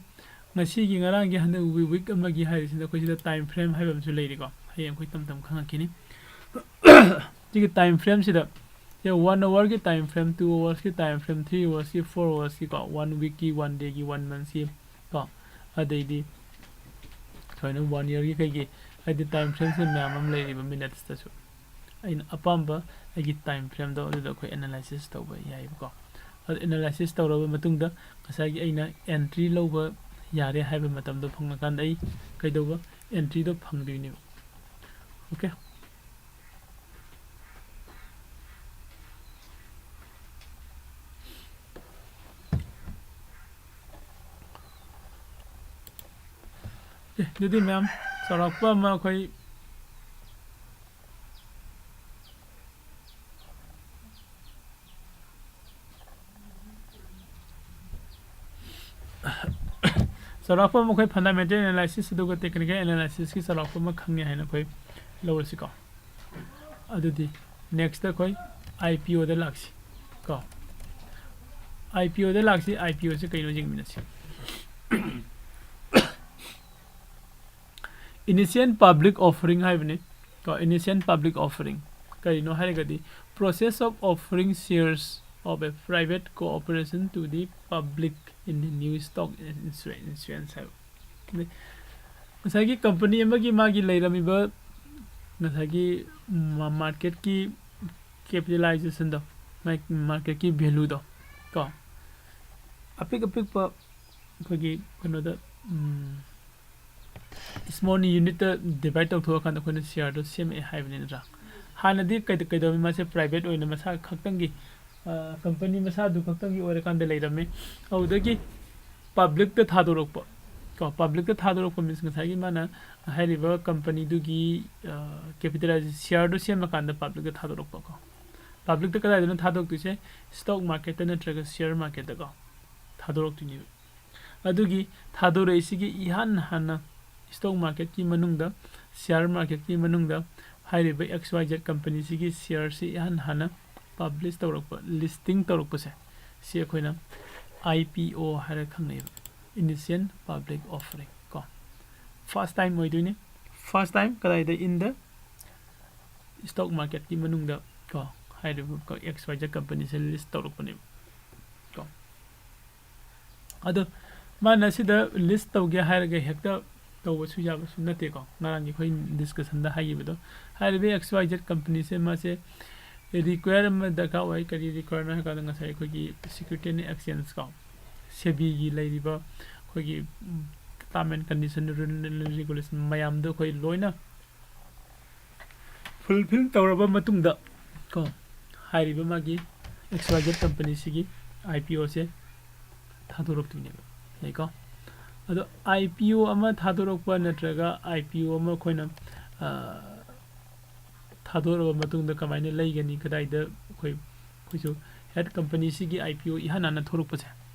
ꯉꯁꯤꯒꯤ, ꯉꯔꯥꯡꯒꯤ, ꯍꯟꯗꯛ ꯋꯤ-, week ꯑꯃꯒꯤ ꯍꯥꯏꯔꯤꯁꯤꯗ ꯑꯩꯈꯣꯏ ꯁꯤꯗ time frame ꯍꯥꯏꯕ ꯑꯃꯁꯨ ꯂꯩꯔꯤꯀꯣ꯫ ꯍꯌꯦꯡ ꯑꯩꯈꯣꯏ ꯇꯝ ꯇꯝ ꯈꯪꯉꯛꯈꯤꯅꯤ꯫ ꯁꯤꯒꯤ time frameꯁꯤꯗ ꯁꯦ one hourꯒꯤ time frame, two hoursꯀꯤ time frame, three hoursꯀꯤ, four hoursꯀꯤ ꯀꯣ, one weekꯀꯤ, one dayꯒꯤ, one monthꯀꯤ ꯀꯣ, ꯑꯗꯩꯗꯤ ꯁꯨꯃꯥꯏꯅ one yearꯒꯤ ꯀꯩꯒꯤ, ꯍꯥꯏꯗꯤ time frameꯁꯦ ꯃꯌꯥꯝ ꯑꯃ ꯂꯩꯔꯤꯕ minutesꯇꯁꯨ꯫ ꯑꯩꯅ ꯑꯄꯥꯝꯕ ꯑꯩꯒꯤ time frameꯗꯣ ꯑꯗꯨꯗ ꯑꯩꯈꯣꯏ analysis ꯇꯧꯕ ꯌꯥꯏꯕꯀꯣ꯫ ꯑꯗꯨ analysis ꯇꯧꯔꯕ ꯃꯇꯨꯡꯗ ꯉꯁꯥꯏꯒꯤ ꯑꯩꯅ entry ꯂꯧꯕ ꯌꯥꯔꯦ ꯍꯥꯏꯕ ꯃꯇꯝꯗꯣ ꯐꯪꯉꯀꯥꯟꯗ ꯑꯩ ꯀꯩꯗꯧꯕ? Entryꯗꯣ ꯐꯪꯗꯣꯏꯅꯦꯕ꯫ Okay꯫ ꯑꯦ, ꯑꯗꯨꯗꯤ ꯃꯌꯥꯝ ꯆꯥꯎꯔꯥꯛꯄ ꯑꯃ ꯑꯩꯈꯣꯏ ꯆꯥꯎꯔꯥꯛꯄ ꯑꯃ ꯑꯩꯈꯣꯏ fundamental analysis ꯑꯗꯨꯒ technical analysisꯀꯤ ꯆꯥꯎꯔꯥꯛꯄ ꯑꯃ ꯈꯪꯉꯦ ꯍꯥꯏꯅ ꯑꯩꯈꯣꯏ ꯂꯧꯔꯁꯤꯀꯣ꯫ ꯑꯗꯨꯗꯤ next ꯑꯩꯈꯣꯏ IPOꯗ ꯂꯥꯛꯁꯤ ꯀꯣ꯫ IPOꯗ ꯂꯥꯛꯁꯤ, IPOꯁꯦ ꯀꯩꯅꯣ ꯌꯦꯡꯃꯤꯟꯅꯁꯤ꯫ Initial public offering ꯍꯥꯏꯕꯅꯤ꯫ ꯀꯣ, initial public offering ꯀꯔꯤꯅꯣ ꯍꯥꯏꯔꯒꯗꯤ, process of offering shares of a private corporation to the public in the new stock issuance ꯍꯥꯏꯕ꯫ ꯑꯗꯩ ꯉꯁꯥꯏꯒꯤ ꯀꯝꯄꯅꯤ ꯑꯃꯒꯤ ꯃꯥꯒꯤ ꯂꯩꯔꯝꯃꯤꯕ ꯉꯁꯥꯏꯒꯤ ꯃꯥꯔꯀꯦꯠꯀꯤ ꯀꯦꯄꯤꯇꯦꯂꯥꯏꯖꯦꯁꯟꯗꯣ, ꯃꯥꯔꯀꯦꯠꯀꯤ ꯚꯦꯂꯨꯗꯣ ꯀꯣ, ꯑꯄꯤꯛ ꯑꯄꯤꯛꯄ ꯑꯩꯈꯣꯏꯒꯤ ꯀꯩꯅꯣꯗ, ꯁ꯭ꯃꯣꯜ ꯌꯨꯅꯤꯠꯇ ꯗꯤꯚꯥꯏꯠ ꯇꯧꯊꯣꯛꯑꯀꯥꯟꯗ ꯑꯩꯈꯣꯏꯅ ꯁꯤꯌꯥꯔꯗꯣ ꯁꯦꯝꯃꯛꯑꯦ ꯍꯥꯏꯕꯅꯤ ꯅꯠꯇ꯭ꯔꯥ? ꯍꯥꯟꯅꯗꯤ ꯀꯩꯗ-, ꯀꯩꯗꯧꯔꯝꯃꯤ? ꯃꯥꯁꯦ ꯄ꯭ꯔꯥꯏꯚꯦꯠ ꯑꯣꯏꯅ ꯃꯁꯥ ꯈꯛꯇꯪꯒꯤ, ꯀꯝꯄꯅꯤ ꯃꯁꯥꯗꯨ ꯈꯛꯇꯪꯒꯤ ꯑꯣꯏꯔꯀꯥꯟꯗ ꯂꯩꯔꯝꯃꯤ꯫ ꯑꯗꯨꯗꯒꯤ ꯄꯕ꯭ꯂꯤꯛꯇ ꯊꯥꯗꯣꯔꯛꯄ ꯀꯣ, ꯄꯕ꯭ꯂꯤꯛꯇ ꯊꯥꯗꯣꯔꯛꯄ ꯃꯤꯟꯁ ꯉꯁꯥꯏꯒꯤ ꯃꯥꯅ ꯍꯥꯏꯔꯤꯕ ꯀꯝꯄꯅꯤꯗꯨꯒꯤ ꯀꯦꯄꯤꯇꯦꯂꯥꯏꯖ ꯁꯤꯌꯥꯔꯗꯨ ꯁꯦꯝꯃꯀꯥꯟꯗ ꯄꯕ꯭ꯂꯤꯛꯇ ꯊꯥꯗꯣꯔꯛꯄ ꯀꯣ꯫ ꯄꯕ꯭ꯂꯤꯛꯇ ꯀꯗꯥꯏꯗꯅꯣ ꯊꯥꯗꯣꯛꯇꯣꯏꯁꯦ? ꯁ꯭ꯇꯣꯛ ꯃꯥꯔꯀꯦꯠꯇ ꯅꯠꯇ꯭ꯔꯒ ꯁꯤꯌꯥꯔ ꯃꯥꯔꯀꯦꯠꯇ ꯀꯣ ꯊꯥꯗꯣꯔꯛꯇꯣꯏꯅꯦꯕ꯫ ꯑꯗꯨꯒꯤ ꯊꯥꯗꯣꯔꯛꯏꯁꯤꯒꯤ ꯏꯍꯥꯟ ꯍꯥꯟꯅ ꯁ꯭ꯇꯣꯛ ꯃꯥꯔꯀꯦꯠꯀꯤ ꯃꯅꯨꯡꯗ, ꯁꯤꯌꯥꯔ ꯃꯥꯔꯀꯦꯠꯀꯤ ꯃꯅꯨꯡꯗ ꯍꯥꯏꯔꯤꯕ ꯑꯦꯛꯁ ꯋꯥꯏ ꯖꯦꯠ ꯀꯝꯄꯅꯤꯁꯤꯒꯤ ꯁꯤꯌꯥꯔꯁꯤ ꯏꯍꯥꯟ ꯍꯥꯟꯅ ꯄꯕ꯭ꯂꯤꯁ ꯇꯧꯔꯛꯄ, ꯂꯤꯁꯇꯤꯡ ꯇꯧꯔꯛꯄꯁꯦ, ꯁꯤ ꯑꯩꯈꯣꯏꯅ ꯑꯥꯏ ꯄꯤ ꯑꯣ ꯍꯥꯏꯔꯒ ꯈꯪꯅꯩꯕ, ꯏꯅꯤꯁꯤꯌꯦꯜ ꯄꯕ꯭ꯂꯤꯛ ꯑꯣꯐꯔꯤꯡ ꯀꯣ꯫ ꯐꯥꯔꯁ ꯇꯥꯏꯝ ꯑꯣꯏꯗꯣꯏꯅꯤ꯫ ꯐꯥꯔꯁ ꯇꯥꯏꯝ ꯀꯗꯥꯏꯗ? ꯏꯟ ꯗ ꯁ꯭ꯇꯣꯛ ꯃꯥꯔꯀꯦꯠꯀꯤ ꯃꯅꯨꯡꯗ ꯀꯣ, ꯍꯥꯏꯔꯤꯕ ꯀꯣ, ꯑꯦꯛꯁ ꯋꯥꯏ ꯖꯦꯠ ꯀꯝꯄꯅꯤꯁꯦ ꯂꯤꯁ ꯇꯧꯔꯛꯄꯅꯦꯕ ꯀꯣ꯫ ꯑꯗꯣ ꯃꯥꯅ ꯁꯤꯗ ꯂꯤꯁ ꯇꯧꯒꯦ ꯍꯥꯏꯔꯒ ꯍꯦꯛꯇ ꯇꯧꯕꯁꯨ ꯌꯥꯕꯁꯨ ꯅꯠꯇꯦꯀꯣ꯫ ꯉꯔꯥꯡꯒꯤ ꯑꯩꯈꯣꯏ ꯗꯤꯁꯀꯁꯟꯗ ꯍꯥꯏꯈꯤꯕꯗꯣ, ꯍꯥꯏꯔꯤꯕ ꯑꯦꯛꯁ ꯋꯥꯏ ꯖꯦꯠ ꯀꯝꯄꯅꯤꯁꯦ ꯃꯥꯁꯦ ꯔꯤꯀ꯭ꯋꯦꯔ ꯑꯃ ꯗꯔꯀꯥꯔ ꯑꯣꯏ꯫ ꯀꯔꯤ ꯔꯤꯀ꯭ꯋꯦꯔꯅꯣ ꯍꯥꯏ ꯀꯥꯟꯗ ꯉꯁꯥꯏ ꯑꯩꯈꯣꯏꯒꯤ ꯁꯤꯀ꯭ꯌꯨꯔꯤꯇꯤ ꯑꯦꯟ ꯑꯦꯛꯁꯆꯦꯟꯖ ꯀꯣ, ꯁꯦꯕꯤꯒꯤ ꯂꯩꯔꯤꯕ ꯑꯩꯈꯣꯏꯒꯤ term and condition, rule and regulation ꯃꯌꯥꯝꯗꯣ ꯑꯩꯈꯣꯏ ꯂꯣꯏꯅ ꯐꯨꯜꯐꯤꯜ ꯇꯧꯔꯕ ꯃꯇꯨꯡꯗ ꯀꯣ, ꯍꯥꯏꯔꯤꯕ ꯃꯥꯒꯤ X Y Z ꯀꯝꯄꯅꯤꯁꯤꯒꯤ I P ꯑꯣꯁꯦ ꯊꯥꯗꯣꯔꯛꯇꯣꯏꯅꯦꯕ꯫ ꯌꯥꯏꯀꯣ? ꯑꯗꯣ ꯑꯥꯏ ꯄꯤ ꯑꯣ ꯑꯃ ꯊꯥꯗꯣꯔꯛꯄ ꯅꯠꯇ꯭ꯔꯒ ꯑꯥꯏ ꯄꯤ ꯑꯣ ꯑꯃ ꯑꯩꯈꯣꯏꯅ, ꯑ, ꯊꯥꯗꯣꯔꯛꯑꯕ ꯃꯇꯨꯡꯗ ꯀꯃꯥꯏꯅ ꯂꯩꯒꯅꯤ, ꯀꯗꯥꯏꯗ ꯑꯩꯈꯣꯏ, ꯑꯩꯈꯣꯏꯁꯨ ꯍꯦꯠ ꯀꯝꯄꯅꯤꯁꯤꯒꯤ ꯑꯥꯏ ꯄꯤ ꯑꯣ ꯏꯍꯥꯟ ꯍꯥꯟꯅ ꯊꯣꯛꯂꯛꯄꯁꯦ,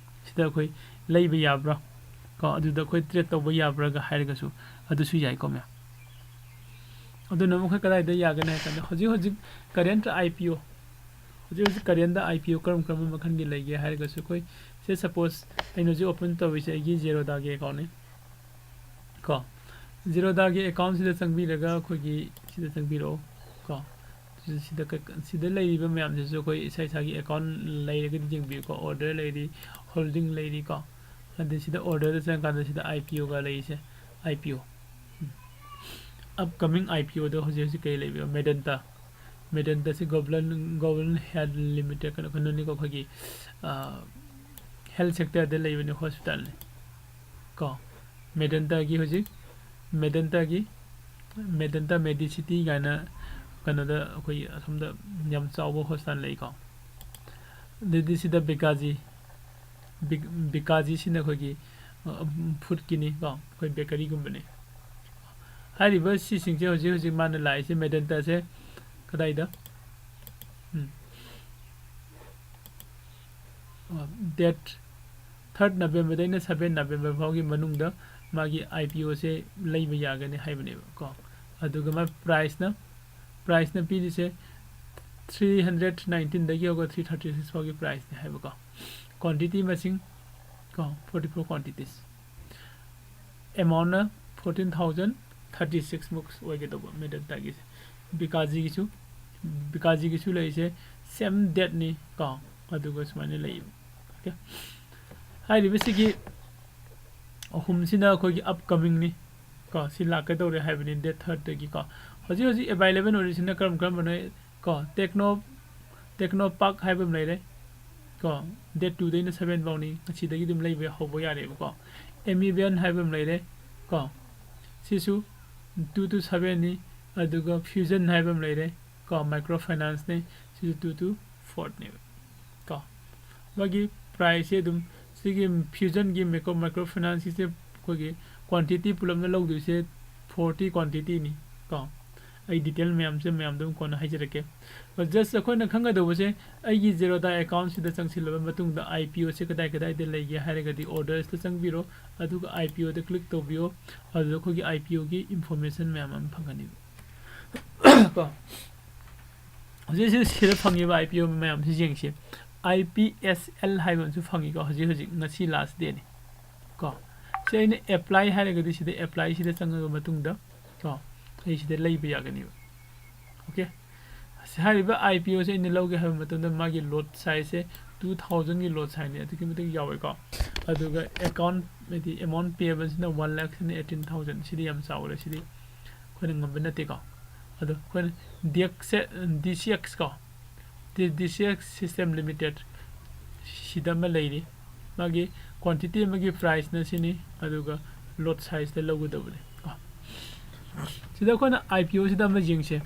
ꯁꯤꯗ ꯑꯩꯈꯣꯏ ꯂꯩꯕ ꯌꯥꯕ꯭ꯔꯥ ꯀꯣ, ꯑꯗꯨꯗ ꯑꯩꯈꯣꯏ ꯇ꯭ꯔꯦꯠ ꯇꯧꯕ ꯌꯥꯕ꯭ꯔꯥꯒ ꯍꯥꯏꯔꯒꯁꯨ ꯑꯗꯨꯁꯨ ꯌꯥꯏꯀꯣ ꯃꯌꯥꯝ꯫ ꯑꯗꯨꯅ ꯑꯃꯨꯛ ꯑꯩꯈꯣꯏ ꯀꯗꯥꯏꯗ ꯌꯥꯒꯅꯤ ꯍꯥꯏ ꯀꯥꯟꯗ, ꯍꯧꯖꯤꯛ ꯍꯧꯖꯤꯛ ꯀꯔꯦꯟꯠ ꯑꯥꯏ ꯄꯤ ꯑꯣ, ꯍꯧꯖꯤꯛ ꯍꯧꯖꯤꯛ ꯀꯔꯦꯟꯗ ꯑꯥꯏ ꯄꯤ ꯑꯣ ꯀꯔꯝ ꯀꯔꯝꯕ ꯃꯈꯜꯒꯤ ꯂꯩꯒꯦ ꯍꯥꯏꯔꯒꯁꯨ, ꯑꯩꯈꯣꯏ ꯁꯦ ꯁꯄꯣꯁ ꯑꯩꯅ ꯍꯧꯖꯤꯛ ꯑꯣꯄꯟ ꯇꯧꯔꯤꯁꯦ ꯑꯩꯒꯤ ꯖꯦꯔꯣꯗꯥꯒꯤ ꯑꯦꯀꯥꯎꯟꯅꯤ ꯀꯣ꯫ ꯖꯤꯔꯣꯗꯥꯒꯤ ꯑꯦꯀꯥꯎꯟꯁꯤꯗ ꯆꯪꯕꯤꯔꯒ ꯑꯩꯈꯣꯏꯒꯤ ꯁꯤꯗ ꯆꯪꯕꯤꯔꯛꯑꯣ ꯀꯣ꯫ ꯁꯤꯗ ꯁꯤꯗ ꯀ- ꯁꯤꯗ ꯂꯩꯔꯤꯕ ꯃꯌꯥꯝꯁꯤꯁꯨ ꯑꯩꯈꯣꯏ ꯏꯁꯥ ꯏꯁꯥꯒꯤ ꯑꯦꯀꯥꯎꯟ ꯂꯩꯔꯒꯗꯤ ꯌꯦꯡꯕꯤꯌꯨꯀꯣ꯫ ꯑꯣꯔꯗꯔ ꯂꯩꯔꯤ, ꯍꯣꯜꯗꯤꯡ ꯂꯩꯔꯤ ꯀꯣ꯫ ꯑꯗꯩ ꯁꯤꯗ ꯑꯣꯔꯗꯔꯗ ꯆꯪꯉꯀꯥꯟꯗ ꯁꯤꯗ IPOꯒ ꯂꯩꯔꯤꯁꯦ, IPO꯫ Upcoming IPOꯗ ꯍꯧꯖꯤꯛ ꯍꯧꯖꯤꯛ ꯀꯩ ꯂꯩꯕꯤꯌꯣ? Medanta꯫ Medantaꯁꯤ Government, Government Health Limited ꯀꯩꯅꯣ, ꯀꯩꯅꯣꯅꯤꯀꯣ, ꯑꯩꯈꯣꯏꯒꯤ health sectorꯗ ꯂꯩꯕꯅꯤ, ꯍꯣꯁꯄꯤꯇꯥꯜꯅꯤ ꯀꯣ꯫ Medantaꯒꯤ ꯍꯧꯖꯤꯛ Medantaꯒꯤ Medanta Medicity ꯀꯥꯏꯅ ꯀꯩꯅꯣꯗ ꯑꯩꯈꯣꯏ ꯑꯁꯣꯝꯗ ꯌꯥꯝ ꯆꯥꯎꯕ ꯍꯣꯁꯄꯤꯇꯥꯜ ꯂꯩꯀꯣ꯫ ꯑꯗꯨꯗꯤ ꯁꯤꯗ Bikaji, Bik- Bikajiꯁꯤꯅ ꯑꯩꯈꯣꯏꯒꯤ ꯐꯨꯗꯀꯤꯅꯤ ꯀꯣ, ꯑꯩꯈꯣꯏ ꯕꯦꯀꯔꯤꯒꯨꯝꯕꯅꯤ꯫ ꯍꯥꯏꯔꯤꯕ ꯁꯤꯁꯤꯡꯁꯦ ꯍꯧꯖꯤꯛ ꯍꯧꯖꯤꯛ ꯃꯥꯅ ꯂꯥꯛꯏꯁꯦ Medantaꯁꯦ ꯀꯗꯥꯏꯗ? ꯎꯝ꯫ Date third Novemberꯗꯩꯅ seven November ꯐꯥꯎꯒꯤ ꯃꯅꯨꯡꯗ ꯃꯥꯒꯤ IPOꯁꯦ ꯂꯩꯕ ꯌꯥꯒꯅꯤ ꯍꯥꯏꯕꯅꯦꯕ ꯀꯣ꯫ ꯑꯗꯨꯒ ꯃꯥ priceꯅ, priceꯅ ꯄꯤꯔꯤꯁꯦ three hundred nineteenꯗꯒꯤ ꯍꯧꯔꯒ three thirty six ꯐꯥꯎꯒꯤ priceꯅꯤ ꯍꯥꯏꯕꯀꯣ꯫ Quantity ꯃꯁꯤꯡ ꯀꯣ, forty four quantities꯫ Amountꯅ fourteen thousand thirty six ꯃꯨꯛ ꯑꯣꯏꯒꯗꯧꯕ Medantaꯒꯤꯁꯦ꯫ Bikajiꯒꯤꯁꯨ, Bikajiꯒꯤꯁꯨ ꯂꯩꯔꯤꯁꯦ same dateꯅꯤ ꯀꯣ, ꯑꯗꯨꯒ ꯁꯨꯃꯥꯏꯅ ꯂꯩꯌꯦꯕ꯫ Okay꯫ ꯍꯥꯏꯔꯤꯕꯁꯤꯒꯤ ꯑꯍꯨꯝꯁꯤꯅ ꯑꯩꯈꯣꯏꯒꯤ upcomingꯅꯤ ꯀꯣ, ꯁꯤ ꯂꯥꯛꯀꯗꯧꯔꯦ ꯍꯥꯏꯕꯅꯤ date thirdꯇꯒꯤ ꯀꯣ꯫ ꯍꯧꯖꯤꯛ ꯍꯧꯖꯤꯛ available ꯑꯣꯏꯔꯤꯁꯤꯅ ꯀꯔꯝ ꯀꯔꯝꯕꯅꯣ ꯀꯣ? Techno, Technopark ꯍꯥꯏꯕ ꯑꯃ ꯂꯩꯔꯦ ꯀꯣ, date twoꯗꯩꯅ seven ꯐꯥꯎꯅꯤ, ꯉꯁꯤꯗꯒꯤ ꯑꯗꯨꯝ ꯂꯩꯕ ꯍꯧꯕ ꯌꯥꯔꯦꯕꯀꯣ꯫ Amibian ꯍꯥꯏꯕ ꯑꯃ ꯂꯩꯔꯦ ꯀꯣ, ꯁꯤꯁꯨ two to sevenꯅꯤ꯫ ꯑꯗꯨꯒ Fusion ꯍꯥꯏꯕ ꯑꯃ ꯂꯩꯔꯦ ꯀꯣ, micro financeꯅꯤ, ꯁꯤꯁꯨ two to fourꯅꯦꯕ ꯀꯣ꯫ ꯃꯥꯒꯤ priceꯁꯦ ꯑꯗꯨꯝ ꯁꯤꯒꯤ Fusionꯒꯤ micro, micro financeꯁꯦ ꯑꯩꯈꯣꯏꯒꯤ quantity ꯄꯨꯂꯞꯅ ꯂꯧꯗꯣꯏꯁꯦ forty quantityꯅꯤ ꯀꯣ꯫ ꯑꯩ detail ꯃꯌꯥꯝꯁꯦ ꯃꯌꯥꯝꯗ ꯑꯗꯨꯝ ꯀꯣꯟꯅ ꯍꯥꯏꯖꯔꯛꯀꯦ꯫ But just ꯑꯩꯈꯣꯏꯅ ꯈꯪꯒꯗꯧꯕꯁꯦ, ꯑꯩꯒꯤ Zerodha accountꯁꯤꯗ ꯆꯪꯁꯤꯜꯂꯕ ꯃꯇꯨꯡꯗ IPOꯁꯦ ꯀꯗꯥꯏ ꯀꯗꯥꯏꯗ ꯂꯩꯒꯦ ꯍꯥꯏꯔꯒꯗꯤ ordersꯇ ꯆꯪꯕꯤꯔꯣ, ꯑꯗꯨꯒ IPOꯗ click ꯇꯧꯕꯤꯌꯣ꯫ ꯑꯗꯨꯗ ꯑꯩꯈꯣꯏꯒꯤ IPOꯒꯤ information ꯃꯌꯥꯝ ꯑꯃ ꯐꯪꯒꯅꯤ ꯀꯣ꯫ ꯍꯧꯖꯤꯛ ꯍꯧꯖꯤꯛ ꯁꯤꯗ ꯐꯪꯉꯤꯕ IPO ꯃꯌꯥꯝꯁꯤ ꯌꯦꯡꯁꯤ꯫ IPSL ꯍꯥꯏꯕ ꯑꯃꯁꯨ ꯐꯪꯉꯤꯀꯣ, ꯍꯧꯖꯤꯛ ꯍꯧꯖꯤꯛ ꯉꯁꯤ last dayꯅꯤ ꯀꯣ꯫ ꯁꯤ ꯑꯩꯅ apply ꯍꯥꯏꯔꯒꯗꯤ ꯁꯤꯗ apply ꯁꯤꯗ ꯆꯪꯉꯒ ꯃꯇꯨꯡꯗ ꯀꯣ ꯑꯩ ꯁꯤꯗ ꯂꯩꯕ ꯌꯥꯒꯅꯦꯕ꯫ Okay, ꯁꯤ ꯍꯥꯏꯔꯤꯕ IPO ꯁꯦ ꯑꯩꯅ ꯂꯧꯒꯦ ꯍꯥꯏꯕ ꯃꯇꯝꯗ ꯃꯥꯒꯤ lot size ꯁꯦ two thousand ꯒꯤ lot size ꯅꯤ, ꯑꯗꯨꯛꯀꯤ ꯃꯇꯤꯛ ꯌꯥꯎꯋꯦꯀꯣ꯫ ꯑꯗꯨꯒ account ꯍꯥꯏꯗꯤ amount payable ꯁꯤꯅ one lakh eighteen thousand, ꯁꯤꯗꯤ ꯌꯥꯝ ꯆꯥꯎꯔꯦ, ꯁꯤꯗꯤ ꯑꯩꯈꯣꯏꯅ ꯉꯝꯕ ꯅꯠꯇꯦꯀꯣ꯫ ꯑꯗꯣ ꯑꯩꯈꯣꯏꯅ DX ꯁꯦ, DCX ꯀꯣ, DCX System Limited ꯁꯤꯗ ꯑꯃ ꯂꯩꯔꯤ꯫ ꯃꯥꯒꯤ quantity ꯑꯃꯒꯤ price ꯅ ꯁꯤꯅꯤ, ꯑꯗꯨꯒ lot size ꯇ ꯂꯧꯒꯗꯕꯅꯤ ꯀꯣ꯫ ꯁꯤꯗ ꯑꯩꯈꯣꯏꯅ IPO ꯁꯤꯗ ꯑꯃ ꯌꯦꯡꯁꯦ꯫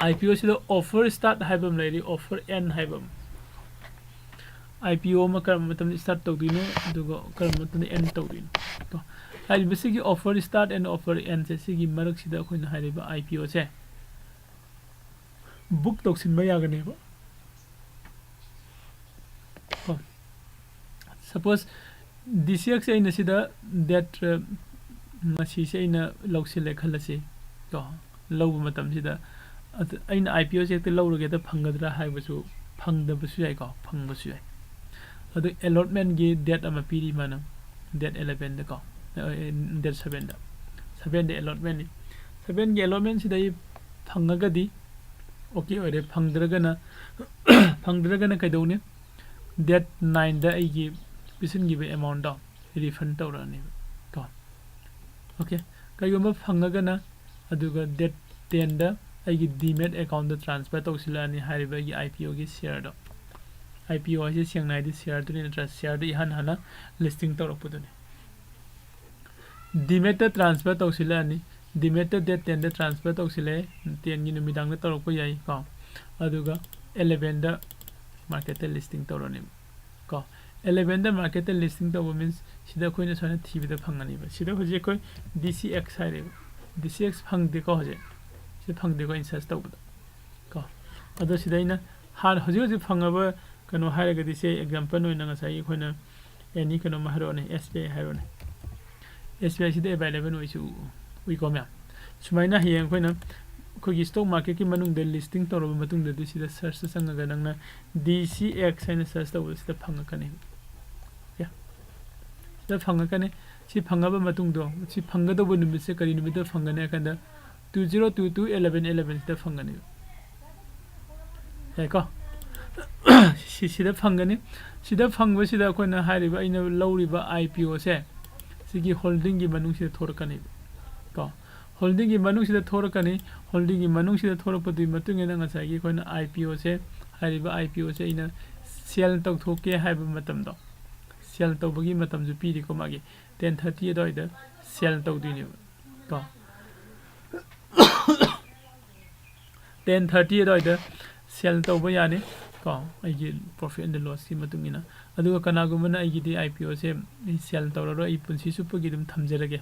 IPO ꯁꯤꯗ offer start ꯍꯥꯏꯕ ꯑꯃ ꯂꯩꯔꯤ, offer end ꯍꯥꯏꯕ ꯑꯃ꯫ IPO ꯑꯃ ꯀꯔꯝꯕ ꯃꯇꯝꯗ start ꯇꯧꯗꯣꯏꯅꯣ, ꯑꯗꯨꯒ ꯀꯔꯝꯕ ꯃꯇꯝꯗ end ꯇꯧꯗꯣꯏꯅꯣ ꯀꯣ꯫ ꯍꯥꯏꯔꯤꯕ ꯁꯤꯒꯤ offer start and offer end ꯁꯦ, ꯁꯤꯒꯤ ꯃꯔꯛꯁꯤꯗ ꯑꯩꯈꯣꯏꯅ ꯍꯥꯏꯔꯤꯕ IPO ꯁꯦ book ꯇꯧꯁꯤꯟꯕ ꯌꯥꯒꯅꯦꯕ ꯀꯣ꯫ Suppose DCX ꯁꯦ ꯑꯩꯅ ꯁꯤꯗ date, ꯑ, ꯉꯁꯤꯁꯦ ꯑꯩꯅ ꯂꯧꯁꯤꯜꯂꯦ ꯈꯜꯂꯁꯤ ꯀꯣ꯫ ꯂꯧꯕ ꯃꯇꯝꯁꯤꯗ ꯑꯗ ꯑꯩꯅ IPO ꯁꯦ ꯍꯦꯛꯇ ꯂꯧꯔꯒꯦ, ꯍꯦꯛꯇ ꯐꯪꯒꯗ꯭ꯔꯥ ꯍꯥꯏꯕꯁꯨ ꯐꯪꯗꯕꯁꯨ ꯌꯥꯏꯀꯣ, ꯐꯪꯕꯁꯨ ꯌꯥꯏ꯫ ꯑꯗꯨ allotment ꯀꯤ date ꯑꯃ ꯄꯤꯔꯤ ꯃꯥꯅ, date eleven ꯗ ꯀꯣ, ꯑ, date seven ꯗ꯫ Seven ꯗ allotment ꯅꯤ꯫ Seven ꯒꯤ allotment ꯁꯤꯗ ꯑꯩ ꯐꯪꯉꯒꯗꯤ okay ꯑꯣꯏꯔꯦ, ꯐꯪꯗ꯭ꯔꯒꯅ, ꯐꯪꯗ꯭ꯔꯒꯅ ꯀꯩꯗꯧꯅꯤ? Date nine ꯗ ꯑꯩꯒꯤ ꯄꯤꯁꯤꯟꯈꯤꯕ amount ꯇꯣ refund ꯇꯧꯔꯛꯑꯅꯦꯕ ꯀꯣ꯫ Okay, ꯀꯩꯒꯨꯝꯕ ꯐꯪꯉꯒꯅ, ꯑꯗꯨꯒ date ten ꯗ ꯑꯩꯒꯤ Demat account ꯇ transfer ꯇꯧꯁꯤꯜꯂꯛꯑꯅꯤ ꯍꯥꯏꯔꯤꯕ ꯑꯩꯒꯤ IPO ꯒꯤ share ꯗꯣ꯫ IPO ꯍꯥꯏꯁꯦ ꯁꯦꯡꯅ ꯍꯥꯏꯗꯤ share ꯗꯨꯅꯤ ꯅꯠꯇ꯭ꯔꯥ? Share ꯗꯨ ꯏꯍꯥꯟ ꯍꯥꯟꯅ listing ꯇꯧꯔꯛꯄꯗꯨꯅꯤ꯫ Demat ꯇ transfer ꯇꯧꯁꯤꯜꯂꯛꯑꯅꯤ꯫ Demat ꯇ date ten ꯗ transfer ꯇꯧꯁꯤꯜꯂꯛꯑꯦ, ten ꯒꯤ ꯅꯨꯃꯤꯗꯥꯡꯗ ꯇꯧꯔꯛꯄ ꯌꯥꯏ ꯀꯣ꯫ ꯑꯗꯨꯒ eleven ꯗ market ꯇ listing ꯇꯧꯔꯅꯦꯕ ꯀꯣ꯫ Eleven ꯗ market ꯇ listing ꯇꯧꯕ means ꯁꯤꯗ ꯑꯩꯈꯣꯏꯅ ꯁꯨꯃꯥꯏꯅ ꯊꯤꯕꯗ ꯐꯪꯒꯅꯦꯕ꯫ ꯁꯤꯗ ꯍꯧꯖꯤꯛ ꯑꯩꯈꯣꯏ DCX ꯍꯥꯏꯔꯦꯕ, DCX ꯐꯪꯗꯦꯀꯣ, ꯍꯧꯖꯤꯛ ꯁꯤ ꯐꯪꯗꯦꯀꯣ, ꯑꯩꯅ search ꯇꯧꯕꯗ ꯀꯣ꯫ ꯑꯗꯣ ꯁꯤꯗ ꯑꯩꯅ ꯍꯥꯟꯅ ꯍꯧꯖꯤꯛ ꯍꯧꯖꯤꯛ ꯐꯪꯉꯕ ꯀꯩꯅꯣ ꯍꯥꯏꯔꯒꯗꯤ, ꯁꯦ example ꯑꯣꯏꯅ ꯉꯁꯥꯏꯒꯤ ꯑꯩꯈꯣꯏꯅ any ꯀꯩꯅꯣꯝꯃ ꯍꯥꯏꯔꯛꯑꯣꯅꯦ, SBI ꯍꯥꯏꯔꯛꯑꯣꯅꯦ꯫ SBI ꯁꯤꯗ available ꯑꯣꯏꯁꯨ ꯎꯏꯀꯣ ꯃꯌꯥꯝ꯫ ꯁꯨꯃꯥꯏꯅ ꯍꯌꯦꯡ ꯑꯩꯈꯣꯏꯅ ꯑꯩꯈꯣꯏꯒꯤ stock market ꯀꯤ ꯃꯅꯨꯡꯗ listing ꯇꯧꯔꯕ ꯃꯇꯨꯡꯗꯗꯤ, ꯁꯤꯗ search ꯇ ꯆꯪꯉꯒ ꯅꯪꯅ DCX ꯍꯥꯏꯅ search ꯇꯧꯕꯗ ꯁꯤꯗ ꯐꯪꯉꯛꯀꯅꯤ꯫ Okay, ꯗ ꯐꯪꯉꯛꯀꯅꯤ꯫ ꯁꯤ ꯐꯪꯉꯕ ꯃꯇꯨꯡꯗꯣ, ꯁꯤ ꯐꯪꯒꯗꯧꯕ ꯅꯨꯃꯤꯠꯁꯦ ꯀꯔꯤ ꯅꯨꯃꯤꯠꯇ ꯐꯪꯒꯅꯤ ꯍꯥꯏ ꯀꯥꯟꯗ, two zero two two eleven eleven ꯁꯤꯗ ꯐꯪꯒꯅꯤ꯫ ꯌꯥꯏꯀꯣ? ꯁꯤ ꯁꯤꯗ ꯐꯪꯒꯅꯤ꯫ ꯁꯤꯗ ꯐꯪꯕꯁꯤꯗ ꯑꯩꯈꯣꯏꯅ ꯍꯥꯏꯔꯤꯕ, ꯑꯩꯅ ꯂꯧꯔꯤꯕ IPO ꯁꯦ ꯁꯤꯒꯤ holding ꯒꯤ ꯃꯅꯨꯡꯁꯤꯗ ꯊꯣꯔꯛꯀꯅꯤ ꯀꯣ꯫ Holding ꯒꯤ ꯃꯅꯨꯡꯁꯤꯗ ꯊꯣꯔꯛꯀꯅꯤ꯫ Holding ꯒꯤ ꯃꯅꯨꯡꯁꯤꯗ ꯊꯣꯔꯛꯄꯗꯨꯒꯤ ꯃꯇꯨꯡ ꯏꯟꯅ ꯉꯁꯥꯏꯒꯤ ꯑꯩꯈꯣꯏꯅ IPO ꯁꯦ, ꯍꯥꯏꯔꯤꯕ IPO ꯁꯦ ꯑꯩꯅ sell ꯇꯧꯊꯣꯛꯀꯦ ꯍꯥꯏꯕ ꯃꯇꯝꯗꯣ, sell ꯇꯧꯕꯒꯤ ꯃꯇꯝꯁꯨ ꯄꯤꯔꯤꯀꯣ, ꯃꯥꯒꯤ ten thirty ꯑꯗꯨꯋꯥꯏꯗ sell ꯇꯧꯗꯣꯏꯅꯦꯕ ꯀꯣ꯫ Ten thirty ꯑꯗꯨꯋꯥꯏꯗ sell ꯇꯧꯕ ꯌꯥꯅꯤ ꯀꯣ, ꯑꯩꯒꯤ profit and loss ꯀꯤ ꯃꯇꯨꯡ ꯏꯟꯅ꯫ ꯑꯗꯨꯒ ꯀꯅꯥꯒꯨꯝꯕꯅ ꯑꯩꯒꯤꯗꯤ IPO ꯁꯦ ꯑꯩ sell ꯇꯧꯔꯔꯣꯏ, ꯑꯩ ꯄꯨꯟꯁꯤ ꯆꯨꯞꯄꯒꯤ ꯑꯗꯨꯝ ꯊꯝꯖꯔꯒꯦ,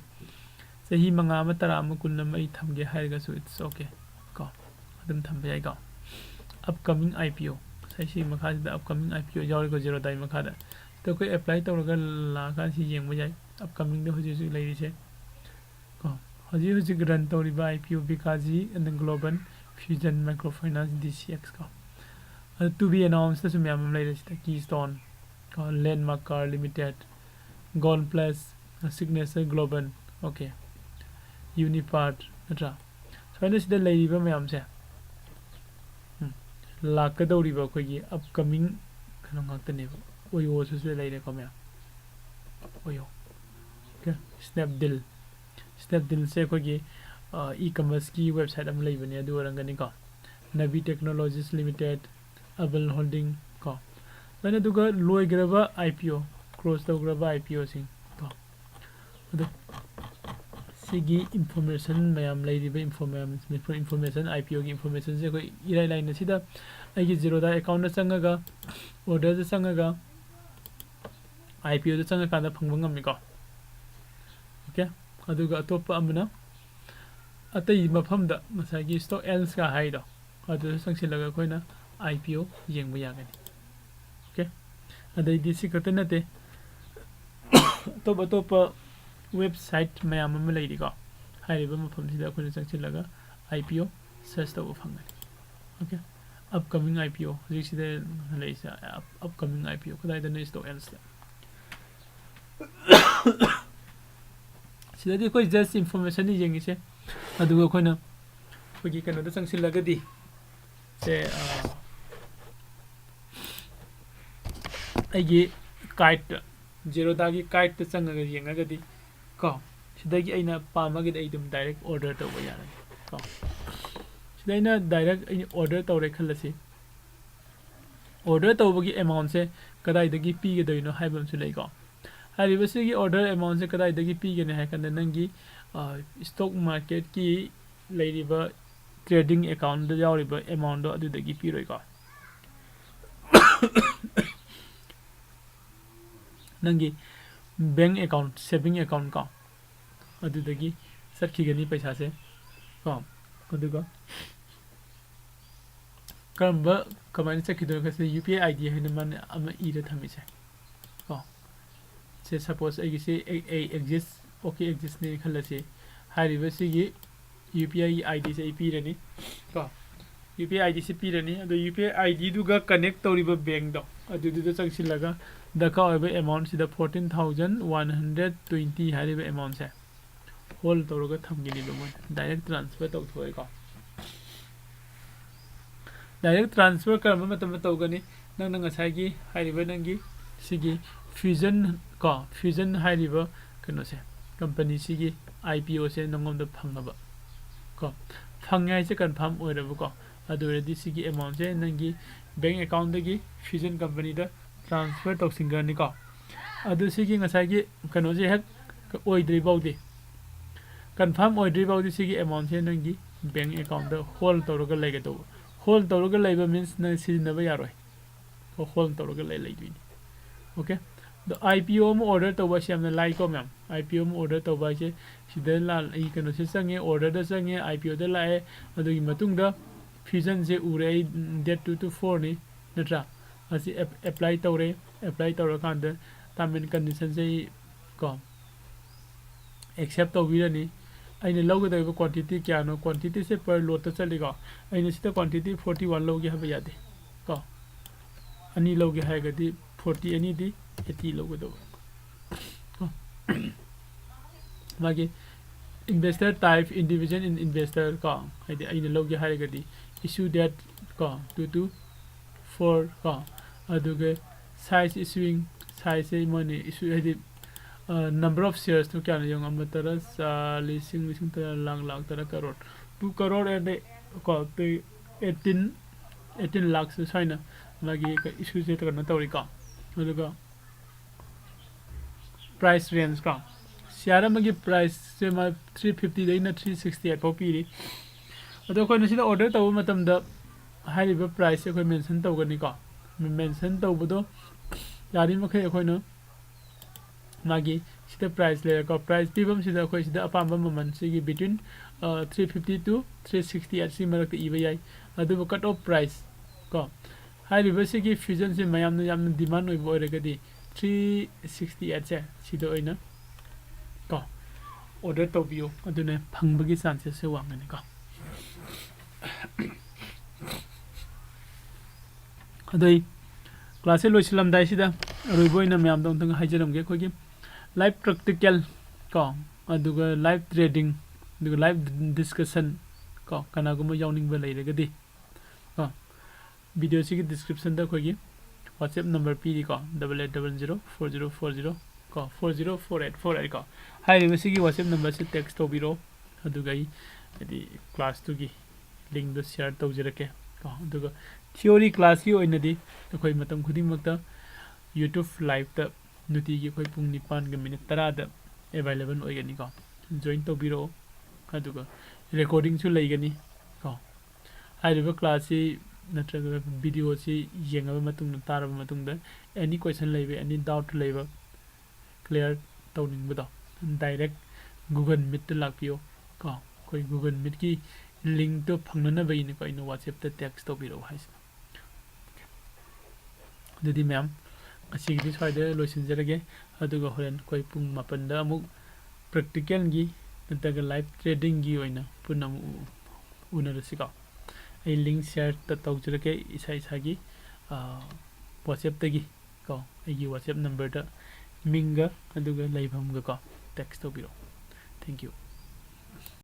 ꯆꯍꯤ ꯃꯉꯥ ꯑꯃ, ꯇꯔꯥ ꯑꯃ, ꯀꯨꯟ ꯑꯃ ꯑꯩ ꯊꯝꯒꯦ ꯍꯥꯏꯔꯒꯁꯨ it's okay ꯀꯣ, ꯑꯗꯨꯝ ꯊꯝꯕ ꯌꯥꯏꯀꯣ꯫ Upcoming IPO, ꯉꯁꯥꯏ ꯁꯤꯒꯤ ꯃꯈꯥꯁꯤꯗ upcoming IPO ꯌꯥꯎꯔꯤꯀꯣ, Zerodha ꯒꯤ ꯃꯈꯥꯗ꯫ ꯁꯤꯗ ꯑꯩꯈꯣꯏ apply ꯇꯧꯔꯒ ꯂꯥꯛꯑꯀꯥꯟꯗ ꯁꯤ ꯌꯦꯡꯕ ꯌꯥꯏ꯫ Upcoming ꯗ ꯍꯧꯖꯤꯛ ꯍꯧꯖꯤꯛ ꯂꯩꯔꯤꯁꯦ ꯀꯣ, ꯍꯧꯖꯤꯛ ꯍꯧꯖꯤꯛ run ꯇꯧꯔꯤꯕ IPO Bikaji and Global Fusion Microfinance, DCX ꯀꯣ꯫ ꯑꯗꯨ to be announced ꯁꯨ ꯃꯌꯥꯝ ꯑꯃ ꯂꯩꯔꯦ ꯁꯤꯗ, Keystone ꯀꯣ, Landmark Car Limited, Gold Plus, Signature Global, okay, Unipart, ꯅꯠꯇ꯭ꯔꯥ? ꯁꯨꯃꯥꯏꯅ ꯁꯤꯗ ꯂꯩꯔꯤꯕ ꯃꯌꯥꯝꯁꯦ, ꯎꯝ, ꯂꯥꯛꯀꯗꯧꯔꯤꯕ ꯑꯩꯈꯣꯏꯒꯤ upcoming ꯀꯩꯅꯣ ꯉꯥꯛꯇꯅꯦꯕ꯫ OYO ꯁꯨ ꯁꯤꯗ ꯂꯩꯔꯦꯀꯣ ꯃꯌꯥꯝ, OYO꯫ Okay, Snapdeal꯫ Snapdeal ꯁꯦ ꯑꯩꯈꯣꯏꯒꯤ, ꯑ, e-commerce ꯀꯤ website ꯑꯃ ꯂꯩꯕꯅꯦ, ꯑꯗꯨ ꯑꯣꯏꯔꯝꯒꯅꯤꯀꯣ꯫ Navi Technologies Limited, Abel Holding ꯀꯣ꯫ ꯁꯨꯃꯥꯏꯅ ꯑꯗꯨꯒ ꯂꯣꯏꯈ꯭ꯔꯕ IPO, close ꯇꯧꯈ꯭ꯔꯕ IPO ꯁꯤꯡ ꯀꯣ꯫ ꯑꯗꯨ ꯁꯤꯒꯤ information ꯃꯌꯥꯝ ꯂꯩꯔꯤꯕ info ꯃꯌꯥꯝ, information, IPO ꯒꯤ information ꯁꯦ ꯑꯩꯈꯣꯏ ꯏꯔꯥꯏ ꯂꯥꯏꯅ ꯁꯤꯗ ꯑꯩꯒꯤ Zerodha account ꯗ ꯆꯪꯉꯒ, order ꯗ ꯆꯪꯉꯒ, IPO ꯗ ꯆꯪꯉꯀꯥꯟꯗ ꯐꯪꯕ ꯉꯝꯃꯤꯀꯣ꯫ Okay, ꯑꯗꯨꯒ ꯑꯇꯣꯞꯄ ꯑꯃꯅ ꯑꯇꯩ ꯃꯐꯝꯗ ꯉꯁꯥꯏꯒꯤ stock else ꯀ ꯍꯥꯏꯗꯣ, ꯑꯗꯨꯗ ꯆꯪꯁꯤꯜꯂꯒ ꯑꯩꯈꯣꯏꯅ IPO ꯌꯦꯡꯕ ꯌꯥꯒꯅꯤ꯫ Okay, ꯑꯗꯩꯗꯤ ꯁꯤ ꯈꯛꯇ ꯅꯠꯇꯦ, ꯑꯇꯣꯞ ꯑꯇꯣꯞꯄ website ꯃꯌꯥꯝ ꯑꯃ ꯂꯩꯔꯤꯀꯣ꯫ ꯍꯥꯏꯔꯤꯕ ꯃꯐꯝꯁꯤꯗ ꯑꯩꯈꯣꯏꯅ ꯆꯪꯁꯤꯜꯂꯒ IPO search ꯇꯧꯕ ꯐꯪꯒꯅꯤ꯫ Okay, upcoming IPO, ꯍꯧꯖꯤꯛꯁꯤꯗ ꯂꯩꯔꯤꯁꯦ up-, upcoming IPO, ꯀꯗꯥꯏꯗꯅꯣ? Stock else ꯇ꯫ ꯁꯤꯗꯗꯤ ꯑꯩꯈꯣꯏ just informationꯅꯤ ꯌꯦꯡꯉꯤꯁꯦ꯫ ꯑꯗꯨꯒ ꯑꯩꯈꯣꯏꯅ ꯑꯩꯈꯣꯏꯒꯤ ꯀꯩꯅꯣꯗ ꯆꯪꯁꯤꯜꯂꯒꯗꯤ ꯁꯦ, ꯑ, ꯑꯩꯒꯤ ꯀꯥꯏꯠꯇ, ꯖꯦꯔꯣꯗꯥꯒꯤ ꯀꯥꯏꯠꯇ ꯆꯪꯉꯒ ꯌꯦꯡꯉꯒꯗꯤ ꯀꯣ, ꯁꯤꯗꯒꯤ ꯑꯩꯅ ꯄꯥꯝꯃꯒꯗꯤ ꯑꯩ ꯑꯗꯨꯝ direct order ꯇꯧꯕ ꯌꯥꯔꯅꯤ ꯀꯣ꯫ ꯁꯤꯗ ꯑꯩꯅ direct ꯑꯩꯅ order ꯇꯧꯔꯦ ꯈꯜꯂꯁꯤ꯫ Order ꯇꯧꯕꯒꯤ amountꯁꯦ ꯀꯗꯥꯏꯗꯒꯤ ꯄꯤꯒꯗꯣꯏꯅꯣ ꯍꯥꯏꯕ ꯑꯃꯁꯨ ꯂꯩꯀꯣ꯫ ꯍꯥꯏꯔꯤꯕꯁꯤꯒꯤ order amountꯁꯦ ꯀꯗꯥꯏꯗꯒꯤ ꯄꯤꯒꯅꯤ ꯍꯥꯏ ꯀꯥꯟꯗ ꯅꯪꯒꯤ, ꯑ, stock marketꯀꯤ ꯂꯩꯔꯤꯕ trading accountꯗ ꯌꯥꯎꯔꯤꯕ amountꯗꯣ ꯑꯗꯨꯗꯒꯤ ꯄꯤꯔꯣꯏꯀꯣ꯫ ꯅꯪꯒꯤ bank account, saving account ꯀꯣ, ꯑꯗꯨꯗꯒꯤ ꯆꯠꯈꯤꯒꯅꯤ ꯄꯩꯁꯥꯁꯦ ꯀꯣ꯫ ꯑꯗꯨꯒ ꯀꯔꯝꯕ, ꯀꯃꯥꯏꯅ ꯆꯠꯈꯤꯗꯣꯏꯅꯣ ꯍꯥꯏꯁꯦ UPI ID ꯍꯥꯏꯅ ꯃꯥꯅ ꯑꯃ ꯏꯔ ꯊꯝꯃꯤꯁꯦ ꯀꯣ꯫ ꯁꯦ suppose ꯑꯩꯒꯤꯁꯤ ꯑꯦ-, ꯑꯦ-, Axis, OK Axisꯅꯦ ꯈꯜꯂꯁꯤ꯫ ꯍꯥꯏꯔꯤꯕꯁꯤꯒꯤ UPI IDꯁꯦ ꯑꯩ ꯄꯤꯔꯅꯤ ꯀꯣ꯫ UPI IDꯁꯦ ꯄꯤꯔꯅꯤ꯫ ꯑꯗꯣ UPI IDꯗꯨꯒ connect ꯇꯧꯔꯤꯕ bankꯗꯣ ꯑꯗꯨꯗꯨꯗ ꯆꯪꯁꯤꯜꯂꯒ ꯗꯔꯀꯥꯔ ꯑꯣꯏꯕ amountꯁꯤꯗ fourteen thousand one hundred twenty ꯍꯥꯏꯔꯤꯕ amountꯁꯦ hold ꯇꯧꯔꯒ ꯊꯝꯒꯅꯤꯕ ꯃꯣꯏꯅ꯫ Direct transfer ꯇꯧꯊꯣꯛꯑꯦꯀꯣ꯫ Direct transfer ꯀꯔꯝꯕ ꯃꯇꯝꯗ ꯇꯧꯒꯅꯤ? ꯅꯪꯅ ꯉꯁꯥꯏꯒꯤ ꯍꯥꯏꯔꯤꯕ ꯅꯪꯒꯤ ꯁꯤꯒꯤ Fusion ꯀꯣ, Fusion ꯍꯥꯏꯔꯤꯕ ꯀꯩꯅꯣꯁꯦ, companyꯁꯤꯒꯤ IPOꯁꯦ ꯅꯪꯉꯣꯟꯗ ꯐꯪꯉꯕ ꯀꯣ, ꯐꯪꯉꯦ ꯍꯥꯏꯁꯦ confirm ꯑꯣꯏꯔꯕꯀꯣ, ꯑꯗꯨ ꯑꯣꯏꯔꯗꯤ ꯁꯤꯒꯤ amountꯁꯦ ꯅꯪꯒꯤ bank accountꯗꯒꯤ Fusion companyꯗ transfer ꯇꯧꯁꯤꯟꯈ꯭ꯔꯅꯤꯀꯣ꯫ ꯑꯗꯨ ꯁꯤꯒꯤ ꯉꯁꯥꯏꯒꯤ ꯀꯩꯅꯣꯁꯦ ꯍꯦꯛ ꯑꯣꯏꯗ꯭ꯔꯤ ꯐꯥꯎꯗꯤ, confirm ꯑꯣꯏꯗ꯭ꯔꯤ ꯐꯥꯎꯗꯤ ꯁꯤꯒꯤ amountꯁꯦ ꯅꯪꯒꯤ bank accountꯗ hold ꯇꯧꯔꯒ ꯂꯩꯒꯗꯧꯕ꯫ Hold ꯇꯧꯔꯒ ꯂꯩꯕ means ꯅꯪ ꯁꯤꯖꯤꯟꯅꯕ ꯌꯥꯔꯣꯏ꯫ Hold ꯇꯧꯔꯒ ꯂꯩ, ꯂꯩꯗꯣꯏꯅꯤ꯫ OK? ꯑꯗꯣ IPO ꯑꯃ order ꯇꯧꯕ ꯍꯥꯏꯁꯦ ꯌꯥꯝꯅ ꯂꯥꯏꯀꯣ ꯃꯌꯥꯝ꯫ IPO ꯑꯃ order ꯇꯧꯕ ꯍꯥꯏꯁꯦ ꯁꯤꯗ ꯂꯥ-, ꯑꯩ ꯀꯩꯅꯣꯁꯦ ꯆꯪꯉꯦ, orderꯗ ꯆꯪꯉꯦ, IPOꯗ ꯂꯥꯛꯑꯦ꯫ ꯑꯗꯨꯒꯤ ꯃꯇꯨꯡꯗ Fusionꯁꯦ ꯎꯔꯦ ꯑꯩ, date two to fourꯅꯤ, ꯅꯠꯇ꯭ꯔꯥ? ꯑꯁꯤ ꯑꯦꯞ-, apply ꯇꯧꯔꯦ꯫ Apply ꯇꯧꯔꯀꯥꯟꯗ term and conditionꯁꯦ ꯑꯩ ꯀꯣ accept ꯇꯧꯕꯤꯔꯅꯤ꯫ ꯑꯩꯅ ꯂꯧꯒꯗꯧꯔꯤꯕ quantity ꯀꯌꯥꯅꯣ? Quantityꯁꯦ per lotꯇ ꯆꯠꯂꯤꯀꯣ꯫ ꯑꯩꯅ ꯁꯤꯗ quantity forty one ꯂꯧꯒꯦ ꯍꯥꯏꯕ ꯌꯥꯗꯦ ꯀꯣ꯫ ꯑꯅꯤ ꯂꯧꯒꯦ ꯍꯥꯏꯔꯒꯗꯤ forty ꯑꯅꯤꯗꯤ eighty ꯂꯧꯒꯗꯧꯕ꯫ ꯃꯥꯒꯤ investor type, individual in investor ꯀꯣ, ꯍꯥꯏꯗꯤ ꯑꯩꯅ ꯂꯧꯒꯦ ꯍꯥꯏꯔꯒꯗꯤ issue date ꯀꯣ, two two four ꯀꯣ, ꯑꯗꯨꯒ size, issuing size ꯁꯦ ꯃꯣꯏꯅ issue ꯍꯥꯏꯗꯤ number of shares ꯇꯨ ꯀꯌꯥꯅꯣ ꯌꯦꯡꯉꯣ, ꯑꯃ ꯇꯔꯥ, ꯆꯥ, ꯂꯤꯁꯤꯡ, ꯂꯤꯁꯤꯡ ꯇꯔꯥ, ꯂꯥꯛ, ꯂꯥꯛ ꯇꯔꯥ, ꯀꯔꯣꯔ, two crore and ꯀꯣ, eighteen eighteen lakhs ꯁꯨꯃꯥꯏꯅ ꯃꯥꯒꯤ issue ꯁꯦ ꯀꯩꯅꯣ ꯇꯧꯔꯤꯀꯣ꯫ ꯑꯗꯨꯒ price range ꯀꯣ, share ꯑꯃꯒꯤ price ꯁꯦ ꯃꯥ three fifty ꯗꯩꯅ three sixty eight ꯐꯥꯎ ꯄꯤꯔꯤ꯫ ꯑꯗꯣ ꯑꯩꯈꯣꯏꯅ ꯁꯤꯗ order ꯇꯧꯕ ꯃꯇꯝꯗ ꯍꯥꯏꯔꯤꯕ price ꯁꯦ ꯑꯩꯈꯣꯏ mention ꯇꯧꯒꯅꯤꯀꯣ꯫ Mention ꯇꯧꯕꯗꯣ ꯌꯥꯔꯤꯃꯈꯩ ꯑꯩꯈꯣꯏꯅ ꯃꯥꯒꯤ ꯁꯤꯗ price ꯂꯩꯔꯦꯀꯣ꯫ Price ꯄꯤꯐꯝꯁꯤꯗ ꯑꯩꯈꯣꯏ ꯁꯤꯗ ꯑꯄꯥꯝꯕ ꯃꯃꯜ ꯁꯤꯒꯤ between three fifty to three sixty eight ꯁꯤ ꯃꯔꯛꯇ ꯏꯕ ꯌꯥꯏ꯫ ꯑꯗꯨꯕꯨ cut off price ꯀꯣ, ꯍꯥꯏꯔꯤꯕ ꯁꯤꯒꯤ fusion ꯁꯦ ꯃꯌꯥꯝꯅ ꯌꯥꯝꯅ demand ꯑꯣꯏꯕ ꯑꯣꯏꯔꯒꯗꯤ three sixty eight ꯁꯦ ꯁꯤꯗ ꯑꯣꯏꯅ ꯀꯣ order ꯇꯧꯕꯤꯌꯨ, ꯑꯗꯨꯅ ꯐꯪꯕꯒꯤ chances ꯁꯦ ꯋꯥꯡꯒꯅꯤꯀꯣ꯫ ꯑꯗꯣ ꯑꯩ class ꯁꯦ ꯂꯣꯏꯁꯤꯜꯂꯝꯗꯥꯏꯁꯤꯗ ꯑꯔꯣꯏꯕ ꯑꯣꯏꯅ ꯃꯌꯥꯝꯗ ꯑꯃꯨꯛꯇꯪ ꯍꯥꯏꯖꯔꯝꯒꯦ꯫ ꯑꯩꯈꯣꯏꯒꯤ live practical ꯀꯣ, ꯑꯗꯨꯒ live trading, ꯑꯗꯨꯒ live discussion ꯀꯣ, ꯀꯅꯥꯒꯨꯝꯕ ꯌꯥꯎꯅꯤꯡꯕ ꯂꯩꯔꯒꯗꯤ ꯀꯣ, video ꯁꯤꯒꯤ description ꯗ ꯑꯩꯈꯣꯏꯒꯤ WhatsApp number ꯄꯤꯔꯤꯀꯣ, double eight double zero four zero four zero ꯀꯣ, four zero four eight four eight ꯀꯣ꯫ ꯍꯥꯏꯔꯤꯕ ꯁꯤꯒꯤ WhatsApp number ꯁꯤ text ꯇꯧꯕꯤꯔꯛꯑꯣ, ꯑꯗꯨꯒ ꯑꯩ ꯍꯥꯏꯗꯤ class ꯇꯨꯒꯤ link ꯗꯣ share ꯇꯧꯖꯔꯛꯀꯦ ꯀꯣ꯫ ꯑꯗꯨꯒ theory class ꯀꯤ ꯑꯣꯏꯅꯗꯤ ꯑꯩꯈꯣꯏ ꯃꯇꯝ ꯈꯨꯗꯤꯡꯃꯛꯇ YouTube live ꯇ ꯅꯨꯡꯇꯤꯒꯤ ꯑꯩꯈꯣꯏ ꯄꯨꯡ ꯅꯤꯄꯥꯟꯒ minute ꯇꯔꯥꯗ available ꯑꯣꯏꯒꯅꯤꯀꯣ꯫ Join ꯇꯧꯕꯤꯔꯛꯑꯣ, ꯑꯗꯨꯒ recording ꯁꯨ ꯂꯩꯒꯅꯤ ꯀꯣ꯫ ꯍꯥꯏꯔꯤꯕ class ꯁꯤ ꯅꯠꯇ꯭ꯔꯒ video ꯁꯤ ꯌꯦꯡꯉꯕ ꯃꯇꯨꯡꯗ, ꯇꯥꯔꯕ ꯃꯇꯨꯡꯗ any question ꯂꯩꯕ, any doubt ꯂꯩꯕ, clear ꯇꯧꯅꯤꯡꯕꯗꯣ, direct Google Meet ꯇ ꯂꯥꯛꯄꯤꯌꯣ ꯀꯣ꯫ ꯑꯩꯈꯣꯏ Google Meet ꯀꯤ link ꯇꯣ ꯐꯪꯅꯅꯕꯒꯤꯅꯤꯀꯣ ꯑꯩꯅ WhatsApp ꯇ text ꯇꯧꯕꯤꯔꯛꯑꯣ ꯍꯥꯏꯁꯦ꯫ ꯑꯗꯨꯗꯤ ꯃꯌꯥꯝ, ꯉꯁꯤꯒꯤꯗꯤ ꯁ꯭ꯋꯥꯏꯗ ꯂꯣꯏꯁꯤꯟꯖꯔꯒꯦ꯫ ꯑꯗꯨꯒ ꯍꯣꯔꯦꯟ ꯑꯩꯈꯣꯏ ꯄꯨꯡ ꯃꯥꯄꯟꯗ ꯑꯃꯨꯛ practical ꯒꯤ ꯅꯠꯇ꯭ꯔꯒ live trading ꯒꯤ ꯑꯣꯏꯅ ꯄꯨꯟꯅ ꯑꯃꯨꯛ ꯎ-, ꯎꯅꯔꯁꯤꯀꯣ꯫ ꯑꯩ link share ꯇ ꯇꯧꯖꯔꯛꯀꯦ ꯏꯁꯥ ꯏꯁꯥꯒꯤ, ꯑꯥ, WhatsApp ꯇꯒꯤ ꯀꯣ꯫ ꯑꯩꯒꯤ WhatsApp number ꯗ ꯃꯤꯡꯒ ꯑꯗꯨꯒ ꯂꯩꯐꯝꯒꯀꯣ text ꯇꯧꯕꯤꯔꯛꯑꯣ꯫ Thank you꯫